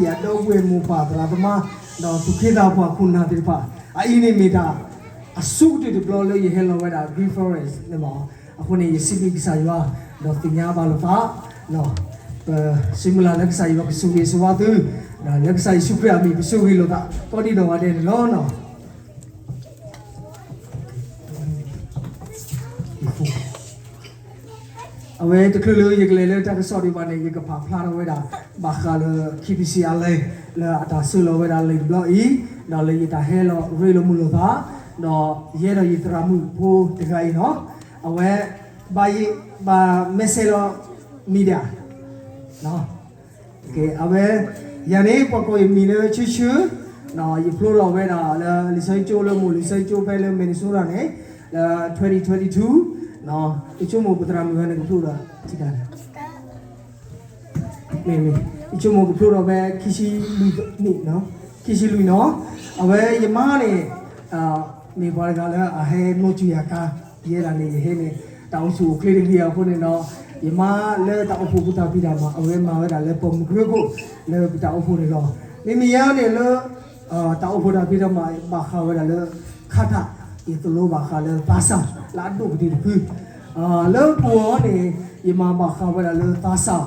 ယၤဒီပုၢ်ဝဲၢ်မိၢ်ပၢ်သရၣ်သမါ ဒီးသူၣ်က့သးပှၢ်ခိၣ်နၢ်သ့ၣ်တဖၣ် အအံၤန့ၣ်မ့ၢ်တၢ် အဆိကတၢၢ်တဘျီလၢယဟဲလီၤဝဲဒၣ် Green Forest န့ၣ်လီၤ. အဃိန့ၣ် ယစံးဘျုးကစၢ်ယွၤ ဒီးသ့ၣ်ညါဘၣ်လိာ်သး ပစံးမုၢ်လၢ်လၢကစၢ်ယွၤကဆိၣ်ဂ့ၤဆိၣ်ဝါသု ဒီးလၢကစၢ်ယ့ၣ်ၡူးခရံာ်အမံၤ ပဆိၣ်ဂ့ၤလိာ်သး ကိးဒံးနီၢ်ဂၤဒဲးန့ၣ်လီၤ. အဝဲတချုးလၢယကလဲၤလၢတၢ်ကစီၣ်ဒံးဘၣ်န့ၣ် ယကပာ်ဖျါထီၣ်ဝဲဒၣ် ဘၣ်ဃးလၢ K B C Island လၢအတၢ်ဆှၢလီၤဝဲဒၣ်လံာ်တဘျီအံၤ ဒီးလၢယတၢ်ဟဲလီၤရ့လိာ်မုာ်လိာ်သး ဒီးယဲဒီးယသရၣ်မုၣ်ဖိတဂၤအံၤနီၤ အဝဲ ဘၣ်ယ ဘၣ် message လီၤ media အဝဲ ယၤန့ၣ် ပှၤကိးယမံၤလၢဆၢဆၢ ယဖျိထီၣ်ဝဲဒၣ်လၢ လံာ်စီဆှံကၠိလၢမိၢ်လံာ်စီဆှံကၠိဖဲလၢ Minnesota န့ၣ် လၢ twenty twenty-two ယဆိကမိၣ်ပသရၣ်မုၣ်ဂၤန့ၣ်ကဖျိဒီး ထံၣ်တၢ်န့ၣ် ယဆိကမိၣ်ကဖျိထီၣ်ဖဲခံဆံလွံၢ်နံၣ် ခံဆံလွံၢ်နီၤ အဝဲယမါန့ၣ် မ့ၢ်ပှၤတဂၤလၢအဟဲနီၣ်စူၢ်ယၤကါ ယဲဒၣ်န့ၣ် ယဟဲန့ၣ် တၢ်အိၣ်ဆူၣ်အိၣ်ချ့တဂ့ၤအဃိန့ၣ်ဒီး ယမါလၢတၢ်အိၣ်ဖှိၣ်ပတၢ်ဖံးတၢ်မၤ အဝဲမၤဝဲဒၣ်လၢပှၢ်မုၢ်ကြိၤခိၣ် လၢပတၢ်အိၣ်ဖှိၣ်န့ၣ်လီၤ. မ့မ့ၢ်ယၤန့ၣ်လၢ တၢ်အိၣ်ဖှိၣ်တၢ်ဖံးတၢ်မၤ ဘၣ်ဃးဝဲဒၣ်လၢ ခါထၣ် ယသိၣ်လိဘၣ်ဃးလၢသးစၢ်လၢအဒိၣ်ကတၢၢ်တဖု လၢပူၤအီၤန့ၣ် ယမၤဘၣ်ဃးဝဲဒၣ်လၢသးစၢ်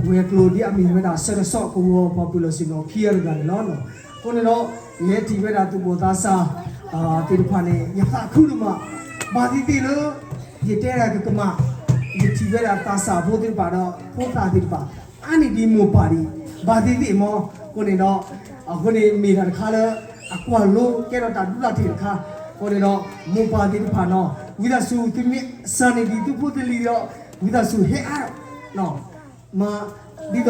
ဝဲၤကျိၤဒ်အမ့ၢ်ဝဲဒၣ် ဆၢကစီၣ်ကဝီၤပှၤပၢၤလီၢ်ဆ့ၣ်နီၤခံဂၤတဂၤန့ၣ်လီၤ. အဃိန့ၣ်ဒီး ယဟဲထံၣ်ဝဲဒၣ်သူၣ်ဘီၣ်သးစၢ် သ့ၣ်တဖၣ်န့ၣ် ယသးခုဒိၣ်မး ဘၣ်သ့ၣ်သ့ၣ်လၢ ယတဲဒၣ်ကကမၣ် ယထံၣ်ဝဲဒၣ်သးစၢ်ဖိသ့ၣ်တဖၣ်ဒီး ဖိသၣ်သ့ၣ်တဖၣ် အါန့ၢ်ဒံးမိၢ်ပၢ်ဒံး ဘၣ်သ့ၣ်သ့ၣ်မီၤ အဃိန့ၣ်ဒီး အဃိန့ၣ်မ့ၢ်တၢ်တခါလၢ အကွၢ်လိကဲထီၣ်တၢ်ဒူတၢ်ထံးတခါ အဃိန့ၣ်ဒီး မိၢ်ပၢ်သ့ၣ်တဖၣ်နီၤ ဝံသးစူၤသုမ့ၢ်စၢၤန့ၢ်ဒံးသုဖိသလံၤဒီး ဝံသးစူၤဟဲအါထီၣ် မၤ ဒ်သိး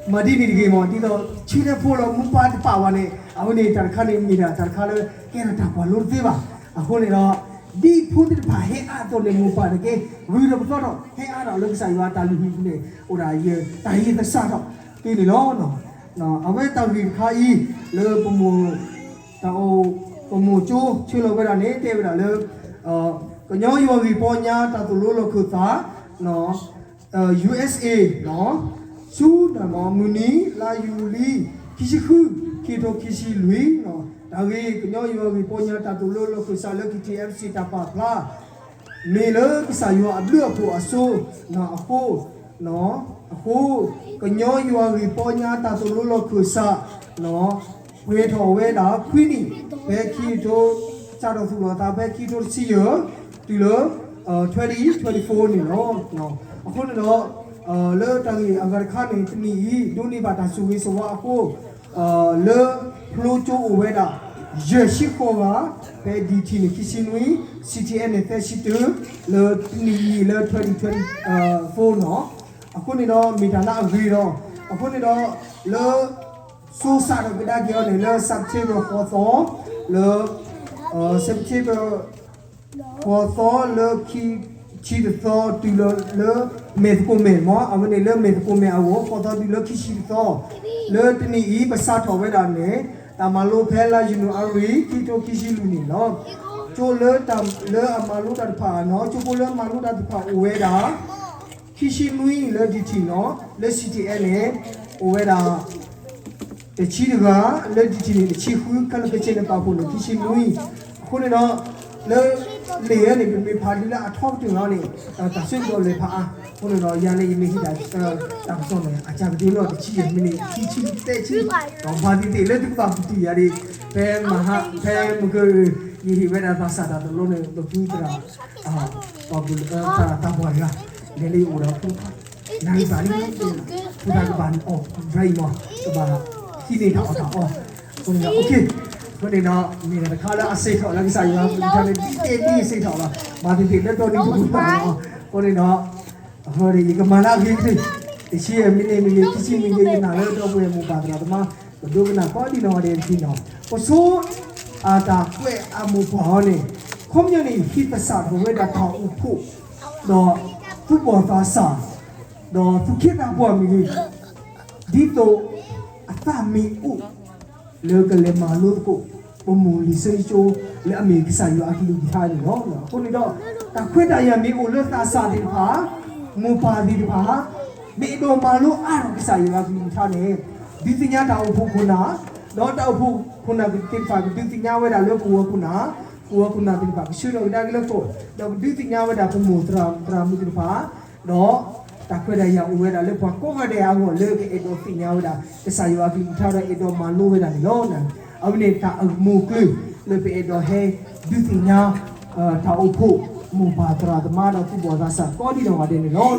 မၤဒ်န့ၣ်တဂ့ၤမီၤ ဒ်သိး ဆၢထၢၣ်ဖိလီၤ မိၢ်ပၢ်တပာ်ဘၣ်န့ၣ် အဝဲန့ၣ်တၢ်တခါန့ၣ်မ့ၢ်ဒၣ်တၢ်တခါလၢ ကဲထီၣ်တၢ်ကွၢ်လိတသ့ဘၣ်. အဃိန့ၣ်ဒီး ဒ်ဖိသ့ၣ်တဖၣ်ဟဲအါအသိးန့ၣ် မိၢ်ပၢ်တက့ၢ် ဂ့ၤထီၣ်ပသီထီၣ် ဟဲအါထီၣ်လၢကစၢ်ယွၤတၢ်လုၢ်ဟံၣ်န့ၣ် အိၣ်ဒၣ်ယတၢ်ဟံးသဆၣ်ထီၣ်သုန့ၣ်လီၤ. အဝဲတၢ်ဂ့ၢ်တခါအံၤ လၢပမိၢ် တၢ်အိၣ် ပမိၢ်ကၠိဆှၢလီၤဝဲဒၣ်န့ၣ် တဲဝဲဒၣ်လၢ ကညီယွၤဂ့ၢ်ပီညါတၢ်သိၣ်လိလီၢ်ခၢၣ်သး USA ဆူနၢ်မီမုၢ်နံၤ လါယူၤလံ ခံဆံဃု ခံထိခံဆံလွံၢ် တၢ်ဂ့ၢ်ကညီယွၤဂ့ၢ်ပီညါတၢ်သိၣ်လိလီၢ်ခၢၣ်သးလၢ K T M C တၢ်ပာ်ဖျါ မ့ၢ်လၢကစၢ်ယွၤအဘျုးအဖှိၣ်အစိ အဃိ အဃိ ကညီယွၤဂ့ၢ်ပီညါတၢ်သိၣ်လိလီၢ်ခၢၣ်သး ပှဲၤထီၣ်ဝဲဒၣ်ခွံနံၣ် ဖဲခံကထိ စးထီၣ်သူၣ်လီၤသးဖဲခံကထိတဆံယဲၢ် တုၤလၢ twenty twenty-four န့ၣ်လီၤ. အဃိန့ၣ်ဒီး လၢတၢ်ဂ့ၢ်အဂၤတခါန့ၣ် တနံၣ်အံၤ ဒိးန့ၢ်ဘၣ်တၢ်ဆိၣ်ဂ့ၤဆိၣ်ဝါအဃိ လၢဖျိကၠိအိၣ်ဝဲဒၣ် ယဲၢ်ဆံဃိးဂၤ ဖဲ D T န့ၣ် ခံဆံနွံ C T N န့ၣ် သၢဆံတၢ လၢတနံၣ်အံၤလၢ twenty twenty-four နီၤ အဃိန့ၣ်ဒီး မ့ၢ်တၢ်လၢအဂ့ၤဒီး အဃိန့ၣ်ဒီး လၢ စိစးထီၣ်ကဒါက့ၤအီၤန့ၣ် လၢ September ဃိးသီ လၢ September ဃိးသီလၢ ခံဆံတသီ တုၤလၢ လၢမဲာ်သကိးမဲာ်မး အဝဲန့ၣ်လၢမဲာ်သကိးမဲာ်အဂီၢ် ဃိးသီတုၤလၢခံဆံတသီ လၢတနံၣ်အံၤ ပစးထီၣ်ဝဲဒၣ်န့ၣ် တၢ်မၤလိဖဲလါယနူၤအါရံၤ ခံကထိခံဆံလွံၢ်န့ၣ်လီၤ. ကၠိလၢတၢ် လၢအမၤလိတၢ်တဖၣ်နီၤ ကၠိဖိလၢအမၤလိတၢ်တဖၣ်အိၣ်ဝဲဒၣ် ခံဆံနွံလၢ D T နီၤ လၢ C T N န့ၣ် အိၣ်ဝဲဒၣ် တဆံတဂၤ လၢ D T န့ၣ် တဆံဃု ခဲလၢာ်ခဲဆ့န့ၣ် ပာ်ဖှိၣ်န့ၣ် ခံဆံနွံ အဃိန့ၣ်ဒီး လၢ လံာ်ဝဲန့ၣ် ပမ့ၢ်ဖးဒ်လၢအထီကတၢၢ်လီၤန့ၣ် တၢ်ဆၢကတီၢ်လဲၤဖးအါ အဃိန့ၣ်ဒီး ယၤန့ၣ် ယမ့ၢ်ဟ့ၣ်တၢ် တၢ်ကစီၣ်န့ၣ် အစှၤကတၢၢ်လီၤ တဆံယဲၢ်မံးနံး ခံဆံ သၢဆံ ဒီးဘၣ်သ့ၣ်သ့ၣ်လၢသုကဘၣ်ပတုာ်ယၤဒ် ဖဲမဟါ ဖဲမုၢ်ကၢ ယဟ့ၣ်ဝဲဒၣ်သးစၢ်တၢ်သိၣ်လိန့ၣ် ပဖုသရၣ် ပှၤပူၤ သရၣ်တၢ်ပှၢ်တဂၤ လဲၤလၢယအိၣ်ဒီးဖိ နၢ်ရံၣ်ဘၣ်လံ ဖိသၣ်ကဘၣ်အီၣ် dry မး ကဘၣ်ဟံးန့ၢ်တၢ်အီၣ်တၢ်အီ အဃိန့ၣ်ဒီး OK အဃိန့ၣ်ဒီး မ့ၢ်တၢ်တခါလၢအစံးထီၣ်လၢကစၢ်ယွၤကလုၢ်ကထါန့ၣ် ဒ်တဲဒ်စံးထီၣ်လီၤ ဘၣ်သ့ၣ်သ့ၣ်လၢဒီနံၤတပူၤလီၤ အဃိန့ၣ်ဒီး အဃိန့ၣ် ယကမၤလၢအဂ့ၤကတၢၢ် တဆံယဲၢ်မံးနံး မံးနံး ခံဆံမံးနံး ယနာ်လၢဒီပုၢ်ဝဲၢ်မိၢ်ပၢ်သရၣ်သမါ ကဒိကနၣ်ကိးဒံနီၢ်ဂၤဒဲးတထံၣ်နီၤ ပဆိ အတၢ်ကွဲးအမိၢ်ပှၢ်အီၤန့ၣ် ခီပညီန့ၣ် ဟံးသဆၣ်ထီၣ်ဝဲဒၣ်တၢ်အိၣ်ဖှိၣ် ဒီးသူၣ်ဘီၣ်သးစၢ် ဒီးသူၣ်က့သးပှၢ်မ့ၢ်ဂ့ၤ ဒ်သိးအသးမ့ၢ်အိၣ် လၢကလဲၤမၤလိသကိး ပမိၢ်လံာ်စီဆှံကၠိ လၢအမ့ၢ်ကစၢ်ယွၤအကလုၢ်ကထါန့ၣ်လီၤ. အဃိန့ၣ်ဒီး တၢ်ခွဲးတၢ်ယာ်မ့ၢ်အိၣ်လၢသးစၢ်သ့ၣ်တဖၣ် မိၢ်ပၢ်သ့ၣ်တဖၣ် မ့ၢ်အဲၣ်ဒိးမၤလိအါထီၣ်ကစၢ်ယွၤအကလုၢ်ကထါန့ၣ် ဒုးသ့ၣ်ညါတၢ်အိၣ်ဖှိၣ်ခိၣ်နၢ်, ဒီးတၢ်အိၣ်ဖှိၣ်ခိၣ်နၢ်သ့ၣ်တဖၣ် ကဒုးသ့ၣ်ညါဝဲဒၣ်လၢကဝီၤခိၣ်နၢ်, ကဝီၤခိၣ်နၢ်သ့ၣ်တဖၣ် ကဆှၢထီၣ်ကဒါက့ၤလၢဃိာ်, ဒီးကဒုးသ့ၣ်ညါဝဲဒၣ်ပမိၢ်သရၣ်မုၣ်သ့ၣ်တဖၣ်, ဒီးတၢ်ခွဲးတၢ်ယာ်အိၣ်ဝဲဒၣ်လၢပှၤကိးဂၤဒဲးအဂီၢ် လၢကအဲၣ်ဒိးသ့ၣ်ညါဝဲဒၣ် ကစၢ်ယွၤအကလုၢ်ကထါဒီးအဲၣ်ဒိးမၤလိဝဲဒၣ်န့ၣ်လီၤ. အဝဲန့ၣ်တၢ်အမူကျၢၢ် လၢပအဲၣ်ဒိးဟဲဒုးသ့ၣ်ညါ တၢ်အိၣ်ဖှိၣ်မိၢ်ပၢ်သရၣ်သမါဒီးသူၣ်ဘီၣ်သးစၢ်ကိးဒံးနီၢ်ဂၤဒဲးန့ၣ်လီၤ.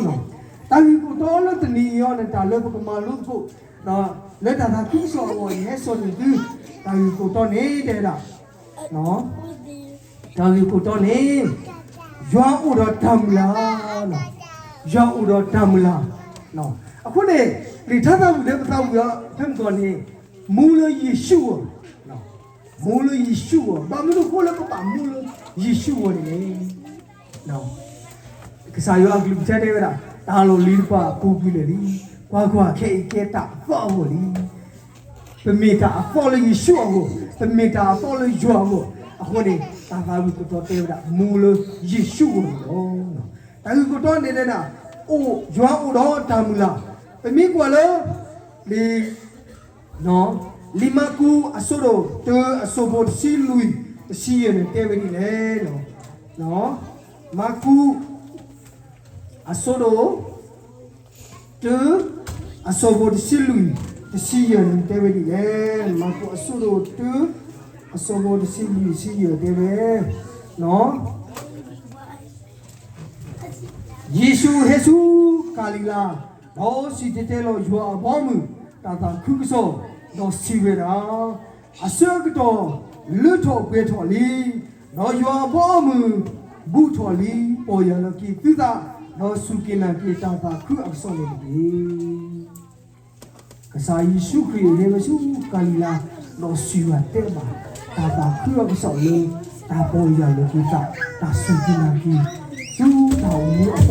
တၢ်ဂ့ၢ်ခိၣ်တီလၢတနံၤအံၤအီၤန့ၣ် တၢ်လၢပကမၤလိသကိး လၢတၢ်သးခုကစီၣ်အဂီၢ်န့ၣ် ဟဲစိာ်န့ၢ်သု တၢ်ဂ့ၢ်ခိၣ်တီန့ၣ်တဲဝဲဒၣ် တၢ်ဂ့ၢ်ခိၣ်တီန့ၣ် ယွၤအိၣ်ဒီးတၢ်မုၢ်လၢ်, ယွၤအိၣ်ဒီးတၢ်မုၢ်လၢ်. အဃိန့ၣ် လံာ်ထါသးဝံၣ်လၢပသးဝံၣ်အီၤဖဲမုၢ်ဂီၤန့ၣ် မူလၢယ့ၣ်ၡူးအဂီၢ်, မူလၢယ့ၣ်ၡူးအဂီၢ်, ဘၣ်မနုၤအဃိလၢပဘၣ်မူလၢယ့ၣ်ၡူးအဂီၢ်န့ၣ်လဲၣ်. ကစၢ်ယွၤအကလုၢ်ကထါတဲဝဲဒၣ် တၢ်လီၢ်လံၤတဖၣ်ပူၤကွံာ်လၢာ်လံ, ကွၢ်ကွၢ်, ခဲအံၤကဲတၢ်အသီအဂီၢ်လံ. ပမ့ၢ်တၢ်အသီလၢယ့ၣ်ၡူးအဂီၢ်, ပမ့ၢ်တၢ်အသီလၢယွၤအဂီၢ်, အဃိန့ၣ် တၢ်သးဝံၣ်ခိၣ်တီတဲဝဲဒၣ် မူလၢယ့ၣ်ၡူးအဂီၢ်န့ၣ်လီၤ. တၢ်ဂ့ၢ်ခိၣ်တီန့ၣ်တဲဒၣ် အိၣ်, ယွၤအိၣ်ဒီးတၢ်မုၢ်လၢ်, ပမ့ၢ်ကွၢ်လၢ လံာ် လံာ်မၢ်ကူးအဆၢဒိၣ်တၢ အဆၢဖိတဆံလွံၢ် တဆံယဲၢ်န့ၣ်တဲဝဲဒ်လဲၣ်. မၢ်ကူး အဆၢဒိၣ်တၢ အဆၢဖိတဆံလွံၢ် တဆံယဲၢ်န့ၣ်တဲဝဲဒ်လဲၣ်. မၢ်ကူးအဆၢဒိၣ်တၢ အဆၢဖိတဆံလွံၢ် တဆံယဲၢ်တဲဝဲ ယ့ၣ်ၡူးဟဲဆူကၤလံၤလါ, ဒီးစံၣ်တဲၤတဲလီၤယွၤအဘီအမုၢ် တၢ်သးခုကစီၣ်, ဒီးစံးဝဲဒၣ်, အဆၢကတီၢ်လၢထီၣ်ပှဲၤထီၣ်လံ, ဒီးယွၤအဘီအမုၢ်ဘူးထီၣ်လံ, ပီၢ်ယၢ်လီၤက့ၤသုသး, ဒီးစူၢ်က့ၤနာ်က့ၤတၢ်သးခုအကစီၣ်န့ၣ်တက့ၢ်. ကစၢ်ယ့ၣ်ၡူးခရံာ်ဟဲဝဲဆူကၤလံၤလါ, ဒီးစံးဝဲတဲဘၣ် တၢ်သးခုအကစီၣ်လၢ တၢ်ပီၢ်ယၢ်လီၤက့ၤသး, တၢ်စူၢ်က့ၤနာ်က့ၤ ဆူတၢ်အိၣ်မူအသီ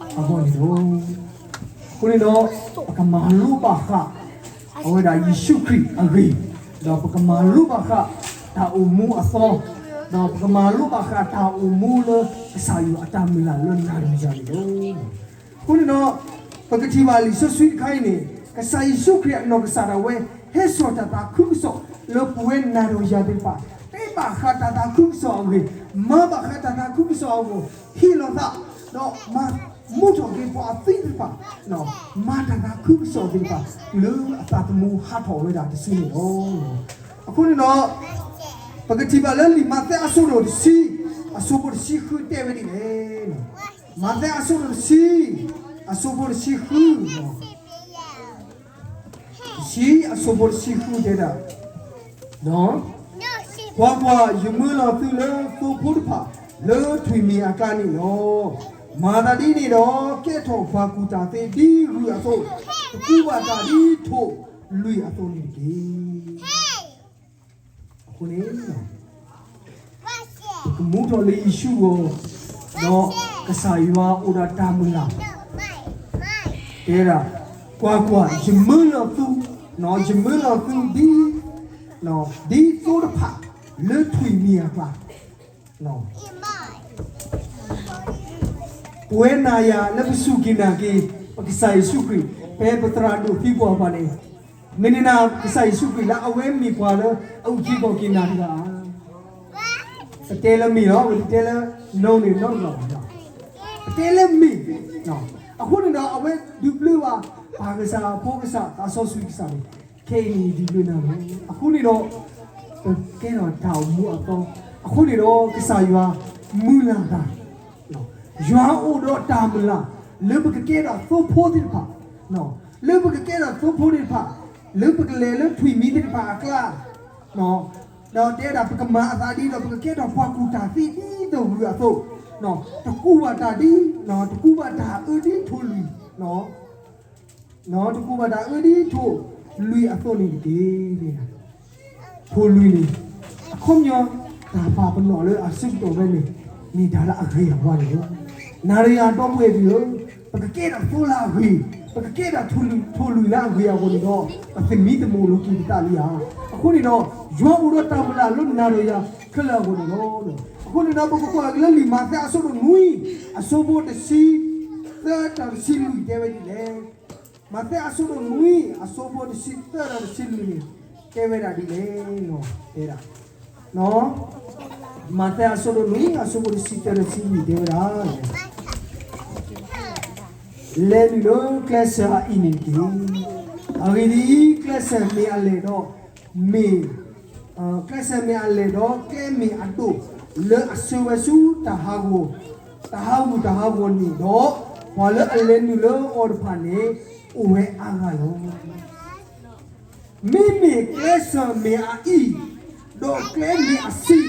အဂီၢ်န့ၣ်လီၤ. အဃိန့ၣ်ဒီး ပကမၤလိဘၣ်ဃး အဝဲဒၣ်ယ့ၣ်ၡူးခရံာ်အဂ့ၢ်, ဒီးပကမၤလိဘၣ်ဃး တၢ်အိၣ်မူအသီ, ဒီးပကမၤလိဘၣ်ဃးတၢ်အိၣ်မူလၢကစၢ်ယွၤအတၢ်မုၢ်လၢ်လၢနၤဒီးယၤန့ၣ်လီၤ. အဃိန့ၣ်ဒီး ပကထံၣ်ဘၣ်လံာ်စီဆှံတခါအံၤန့ၣ် ကစၢ်ယ့ၣ်ၡူးခရံာ်အနီၢ်ကစၢ်ဒၣ်ဝဲ ဟဲစိာ်တၢ်သးခုကစီၣ်လၢပဝဲနၤဒီးယၤသ့ၣ်တဖၣ်, တဲဘၣ်ဃးတၢ်သးခုကစီၣ်အဂ့ၢ်, မၤဘၣ်ဃးတၢ်သးခုကစီၣ်အဂီၢ်, ဟ့ၣ်လီၤသး, ဒီးမၤမူထီၣ်က့ၤပှၤအသွံသ့ၣ်တဖၣ်, မၤတၢ်သးခုကစီၣ်သ့ၣ်တဖၣ် လၢအသးသမူဟးထီၣ်ဝဲဒၣ်တစုန့ၣ်လီၤ. အဃိန့ၣ်ဒီး ပကထံၣ်ဘၣ်လၢလံာ်မးသဲအဆၢဒိၣ်တဆံ အဆၢဖိတဆံဃုတဲဝဲဒ်လဲၣ်. မးသဲအဆၢဒိၣ်တဆံ အဆၢဖိတဆံဃု တဆံ အဆၢဖိတဆံဃုတဲဒၣ်, ကွၢ်ကွၢ်, ယမၢလီၤသုလၢသိဖိတဖၣ် လၢထွံၣ်မံၤအကျါန့ၣ်လီၤ. မၤသးဒ်န့ၣ်ဒီး ကဲထီၣ်ပှၤကူၣ်တၢ်သ့ဒ်ဂုၢ်အသိး, တကူးဘၣ်တၢ်ဒ်ထိၣ်လွံၢ်အသိးန့ၣ်တက့ၢ်. အဃိန့ၣ် ပကမူထီၣ်လၢယ့ၣ်ၡူးအဂီၢ်, ဒီးကစၢ်ယွၤအိၣ်ဒီးတၢ်မုၢ်လၢ်, တဲဒၣ်, ကွၢ်ကွၢ်, ယမၢလီၤသု, ယမၢလီၤသုဒ်, ဒ်သိတဖၣ် လၢထွံၣ်မံၤအကျါ ပဝဲနၤယၤလၢပစူၢ်က့ၤနာ်က့ၤ ပကစၢ်ယ့ၣ်ၡူးခရံာ် ဖဲပသရၣ်ဒိၣ်သံကွၢ်ပှၤန့ၣ်, မ့ၢ်နနၤကစၢ်ယ့ၣ်ၡူးခရံာ်လၢအဝဲမ့ၢ်ပှၤလၢအအုၣ်က့ၤခီၣ်က့ၤနၤတဂၤဧါ. ပတဲလၢမ့ၢ်လီၤ, ပတတဲလၢ no န့ၣ် no တဂၤဘၣ်. ပတဲလၢမ့ၢ်, အဃိန့ၣ်ဒီး အဝဲဒုးဘျၢဘၣ် ပၢ်ကစၢ်, ဖိကစၢ်, သးစီဆှံကစၢ်န့ၣ်, ခဲအံၤန့ၣ် ယဒုးဘျၢနၤလီၤ. အဃိန့ၣ်ဒီး ပကဲထီၣ်တၢ်အိၣ်မူအသီ, အဃိန့ၣ်ဒီး ကစၢ်ယွၤမုၢ်လၢ်တၢ် ယွၤအိၣ်ဒီးတၢ်မုၢ်လၢ် လၢပကကဲထီၣ်သိဖိသ့ၣ်တဖၣ်, လၢပကကဲထီၣ်သိဖိသ့ၣ်တဖၣ်, လၢပကလဲၤလၢထွံၣ်မံၤသ့ၣ်တဖၣ်အကျါ, ဒီးတဲဒၣ်ပကမၤအသးဒ်ဒီး ပကကဲထီၣ်ပှၤကူၣ်တၢ်သ့ဒ်သိးဂုၢ်အသိး, တကူးဘၣ်တၢ်ဒ်, တကူးဘၣ်တၢ်အၢဒ်ထိၣ်လွံၢ် တကူးဘၣ်တၢ်အၢဒ်ထိၣ်လွံၢ်အသိးန့ၣ်တက့ၢ်. ထိၣ်လွံၢ်န့ၣ် အခီပညီ တၢ်ပာ်ပနီၣ်လၢအဆၢကတီၢ်ဖဲန့ၣ် မ့ၢ်တၢ်လၢအဂ့ၤအဝါန့ၣ်လီၤ. နၤဒီးယၤဒီပုၢ်ဝဲၢ်သ့ၣ်ဧၢ, ပကကဲထီၣ်သိလၢအဂ့ၤ, ပကကဲထီၣ်ထိၣ်လွံၢ်လၢအဂ့ၤအဂီၢ်န့ၣ်ဒီး ပသမံသမိးလိာ်က့ၤပသးလံဧါ. အဃိန့ၣ်ဒီး ယွၤအိၣ်ဒီးတၢ်မုၢ်လၢ်လၢနၤဒီးယၤခဲလၢာ်အဂီၢ်န့ၣ်လီၤ. အဃိန့ၣ်ဒီး ပကကွၢ်က့ၤလၢလံာ်မးသဲအဆၢဒိၣ်နွံ အဆၢဖိတဆံသၢ တၢ်တဆံလွံၢ်တဲဝဲဒ်လဲၣ်. မးသဲအဆၢဒိၣ်နွံ အဆၢဖိတဆံသၢဒီးတဆံလွံၢ်န့ၣ် တဲဝဲဒၣ်ဒ်လဲၣ်နီၤ, တဲဒၣ်, နီၤ, မးသဲအဆၢဒိၣ်နွံ အဆၢဖိတဆံသၢဒီးတဆံလွံၢ်တဲဝဲဒၣ် လဲၤနုာ်လၢကျဲစၢၤအအံၤန့ၣ်တက့ၢ်. အဂ့ၢ်ဒ်အံၤ, ကျဲစၢၤမ့ၢ်အလဲၢ်ဒီး မ့ၢ်, ကျဲစၢၤမ့ၢ်အလဲၢ်ဒီး ကျဲမ့ၢ်အဒိၣ် လၢအဆၢဝဲဆူတၢ်ဟးဂီၤ, တၢ်ဟးဂူာ်တၢ်ဟးဂီၤန့ၣ်ဒီး, ပှၤလၢအလဲၤနုာ်လၢအီၤတဖၣ်န့ၣ် အိၣ်ဝဲအါဂၤလီၤ. မ့မ့ၢ်ကျဲစၢၤမ့ၢ်အအံၤ, ဒီးကျဲမ့ၢ်အဆံး,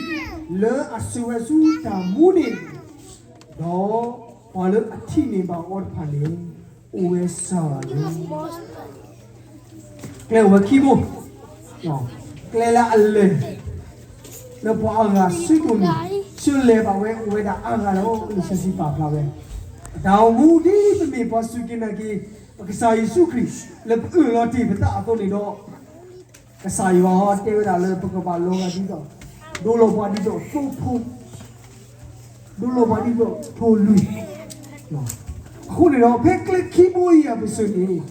လၢအဆၢဝဲဆူတၢ်မူန့ၣ်, ဒီးပှၤလၢအထံၣ်န့ၢ်ဘၣ်အီၤတဖၣ်န့ၣ် အိၣ်ဝဲစှၤလီၤ. ကျဲအိၣ်ဝဲခံဘိ, ကျဲလၢအလဲၢ် လၢပှၤအါဂၤဆၢဒိၣ်န့ၣ် ဆၢလဲၤဘၣ်ဝဲအိၣ်ဝဲဒၣ်အါဂၤလီၤ. လံာ်စီဆှံပာ်ဖျါဝဲ ပတၢ်အိၣ်မူဒ်ပမ့ၢ်ပှၤစူၢ်က့ၤနာ်က့ၤ ပကစၢ်ယ့ၣ်ၡူးခရံာ် လၢပအၢၣ်လီၤတ့ၢ်ပသးအသိးန့ၣ်ဒီး, ကစၢ်ယွၤတဲဝဲဒၣ်လၢပကဘၣ်လီၤဂာ်ဒ်သိး, ဒိလီၤပှၤဒ်သိးသိဖိ, ဒိလီၤပှၤဒ်သိးထိၣ်လွံၢ်. အဃိန့ၣ်ဒီး ဖဲကျဲခံဘိအံၤအပူၤစ့ၢ်န့ၣ်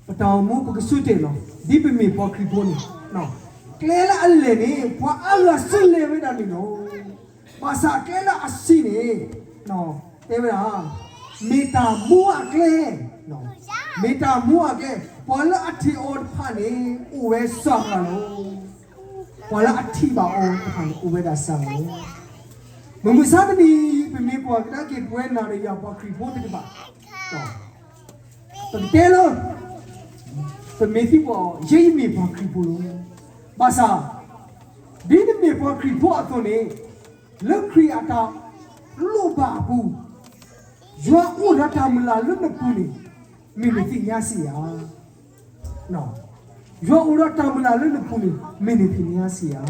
ပတၢ်အိၣ်မူပကဆၢတဲာ်လီၤ ဒ်ပမ့ၢ်ပှၤခရံာ်ဖိန့ၣ်, ကျဲလၢအလဲၢ်န့ၣ် ပှၤအါဂၤဆၢလဲၤဝဲဒၣ်န့ၣ်လီၤ. ဘၣ်ဆၣ်ကျဲလၢအဆံးန့ၣ်, တဲဝဲဒၣ်, မ့ၢ်တၢ်မူအကျဲ, မ့ၢ်တၢ်မူအကျဲ, ပှၤလၢအထံၣ်အီၤတဖၣ်န့ၣ် အိၣ်ဝဲစှၤဂၤလီၤ. ပှၤလၢအထံၣ်ဘၣ်အီၤတဖၣ်န့ၣ် အိၣ်ဝဲဒၣ်စှၤဂၤလီၤ. မုၢ်မဆါတနံၤအံၤ ပမ့ၢ်ကွၢ်ကဒါက့ၤပဝဲနၤဒီးယၤပှၤခရံာ်ဖိသ့ၣ်တဖၣ်, ပကတဲလၢ ပမ့ၢ်သံကွၢ်အီၤ ယဲယမ့ၢ်ပှၤခရံာ်ဖိလီၤ. ဘၣ်ဆၣ် ဒ်နမ့ၢ်ပှၤခရံာ်ဖိအသိးန့ၣ်, လၢခရံာ်အတၢ်လိၣ်ဘၣ်အပူၤ, ယွၤအိၣ်ဒီးတၢ်မုၢ်လၢ်လၢနပူၤန့ၣ် မ့ၢ်နသ့ၣ်ညါစ့ၢ်ဧါ. ယွၤအိၣ်ဒီးတၢ်မုၢ်လၢ်လၢနပူၤန့ၣ် မ့ၢ်နသ့ၣ်ညါစ့ၢ်ဧါ.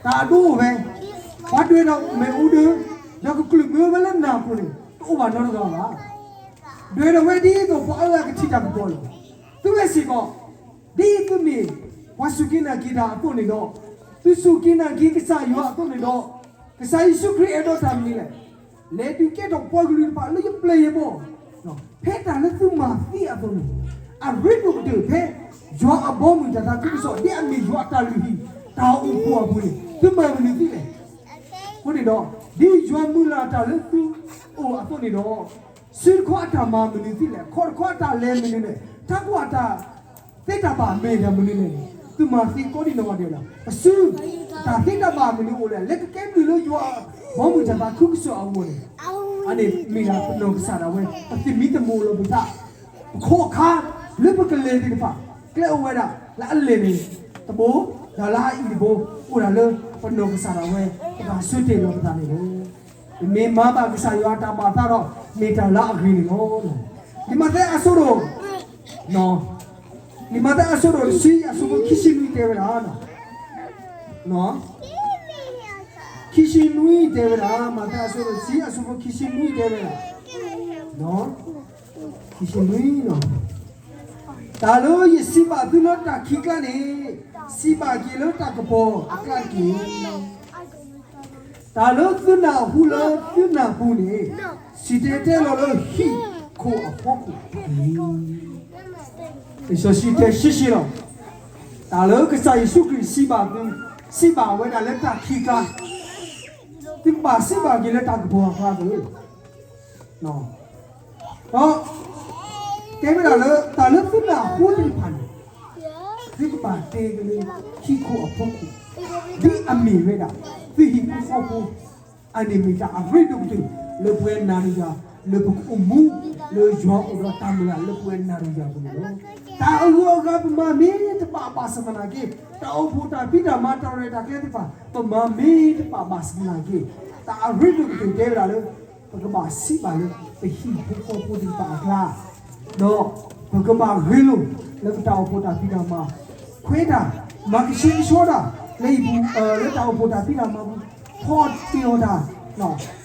တၢ်အဒိအိၣ်ဝဲ, ပှၤဒွဲၣ်ဒီးမ့ၣ်အူဒၢ, ဒီးကကျၢၢ်မုာ်ဝဲလၢနၢ်ပူၤန့ၣ် တအိၣ်ဘၣ်နီတဂၤဘၣ်. ဒွဲၣ်ဒီးဝဲဒ်သိးပှၤအါဂၤကထံၣ်တၢ်ကပီၤလီၤ. သုဝဲစ့ၢ်ကီး, ဒ်သုမ့ၢ်ပှၤစူၢ်က့ၤနာ်က့ၤတၢ်အသိးန့ၣ်ဒီး, သုစူၢ်က့ၤနာ်က့ၤကစၢ်ယွၤအသိးန့ၣ်ဒီး, ကစၢ်ယ့ၣ်ၡူးခရံာ်အဲၣ်ဒိးတၢ်မနုၤလဲၣ်. လဲၤဒုးကဲထီၣ်ပှၤကလုာ်တဖၣ်လၢယပျဲၢ်ယဘီၣ်, ဖဲတၢ်လၢသုမၤသ့အသိးန့ၣ်, အရ့ဒိၣ်ကတၢၢ်ဖဲ ယွၤအဘီအမုၢ်တၢ်သးခုကစီၣ် ဒ်အမ့ၢ်ယွၤအတၢ်လုၢ်ဟံၣ် တၢ်အိၣ်ဖှိၣ်အပူၤန့ၣ် သုမၤမနုၤသ့လဲၣ်. အဃိန့ၣ်ဒီး, ဒ်ယွၤမုၢ်လၢ်တၢ်လၢသုအိၣ်အသိးန့ၣ်ဒီး, စုတခီအတၢ်မၤမနုၤသ့လဲၣ်, ခီၣ်တခီအတၢ်လဲၤမနုၤလဲၣ်, ထးခိၣ်အတၢ်သ့တၢ်ဘၣ်မ့ၢ်တၢ်မနုၤလဲၣ်န့ၣ် သုမၤသ့ကိးဒံနီၢ်ဂၤဒဲးလီၤ. ပစု, တၢ်သ့တၢ်ဘၣ်မနုၤအိၣ်လဲၣ်, လဲၤကကဲဘျုးလၢယွၤအဘီအမုၢ်တၢ်သးခုကစီၣ်အဂီၢ်န့ၣ်, အန့ၣ်မ့ၢ်ဒၣ်ပနီၢ်ကစၢ်ဒၣ်ဝဲ, ပသမံသမိးလီၤပသး, ပခီၣ်ခါလၢပကလဲၤသ့ၣ်တဖၣ်, ကျဲအိၣ်ဝဲဒၣ်လၢအလဲၢ်န့ၣ်တဘိ, ဒီးလၢအအံၤတဘိ, အိၣ်ဒၣ်လၢပနီၢ်ကစၢ်ဒၣ်ဝဲ ပဘၣ်ဆၢတဲာ်လီၤပသးန့ၣ်လီၤ. ပမ့ၢ်မၤဘၣ်ကစၢ်ယွၤအတၢ်ဘၣ်သးဒီး မ့ၢ်တၢ်လၢအဂ့ၤန့ၣ်လီၤ. လံာ်မးသဲအဆၢဒိၣ်, လံာ်မးသဲအဆၢဒိၣ်တဆံ အဆၢဖိခံဆံနွံတဲဝဲဒၣ်, ခံဆံနွံတဲဝဲဒၣ်, မးသဲအဆၢဒိၣ်တဆံ အဆၢဖိခံဆံနွံတဲဝဲဒၣ်, ခံဆံနွံ, တၢ်လၢယစံးဘၣ်သုလၢတၢ်ခံးကျါန့ၣ်, စံးဘၣ်က့ၤလၢတၢ်ကပီၤအကျါတက့ၢ်. တၢ်လၢသုနၢ်ဟူလၢသုနၢ်ပူၤန့ၣ်, စံၣ်တဲၤတဲလီၤလၢဟံၣ်ခိၣ်အဖီခိၣ်တက့ၢ်. လံာ်စီဆှံတဲရှဲရှဲလီၤ. တၢ်လၢကစၢ်ယ့ၣ်ၡူးခရံာ်စံးဘၣ်သု, စံးဘၣ်ဝဲဒၣ်လၢတၢ်ခံးကျါ, သုကဘၣ်စံးဘၣ်က့ၤလၢတၢ်ကပီၤအကျါသ့ ဒီး တဲဝဲဒၣ်လၢ တၢ်လၢသုနၢ်ဟူသ့ၣ်တဖၣ်န့ၣ်, သုကဘၣ်တဲက့ၤလၢဟံၣ်ခိၣ်အဖီခိၣ်, ဒ်အမ့ၢ်ဝဲဒၣ် သုဟံၣ်ဖိဃီဖိ, အန့ၣ်မ့ၢ်တၢ်အရ့ဒိၣ်ကတၢၢ် လၢပဝဲနၤဒီးယၤ, လၢပကအိၣ်မူ, လၢယွၤအိၣ်ဒီးတၢ်မုၢ်လၢ်လၢပဝဲနၤဒီးယၤအပူၤန့ၣ်လီၤ. တၢ်အဂုၤအဂၤပမၤမ့ၢ်တဘၣ်ဘၣ်ဆၣ်သနာ်က့, တၢ်အိၣ်ဖှိၣ်တၢ်ဖံးတၢ်မၤတၢ်ရဲၣ်တၢ်ကျဲၤသ့ၣ်တဖၣ် ပမၤမ့ၢ်တဘၣ်ဘၣ်ဆၣ်သနာ်က့, တၢ်အရ့ဒိၣ်ကတၢၢ်တဲဝဲဒၣ်လၢ ပကဘၣ်စံးဘၣ်လၢ ပဟံၣ်ဖိဃီဖိသ့ၣ်တဖၣ်အကျါ, ဒီးပကဘၣ်ဂ့ၤလိာ်လၢပတၢ်အိၣ်ဖှိၣ်တၢ်ဖံးတၢ်မၤ, ခွဲးတၢ်, မၤကဆှဲကဆှီတၢ်, လၢဟံၣ်ပူၤ, လၢတၢ်အိၣ်ဖှိၣ်တၢ်ဖံးတၢ်မၤပူၤ, ဖီၣ်တ့ၢ်အီၤတၢ်,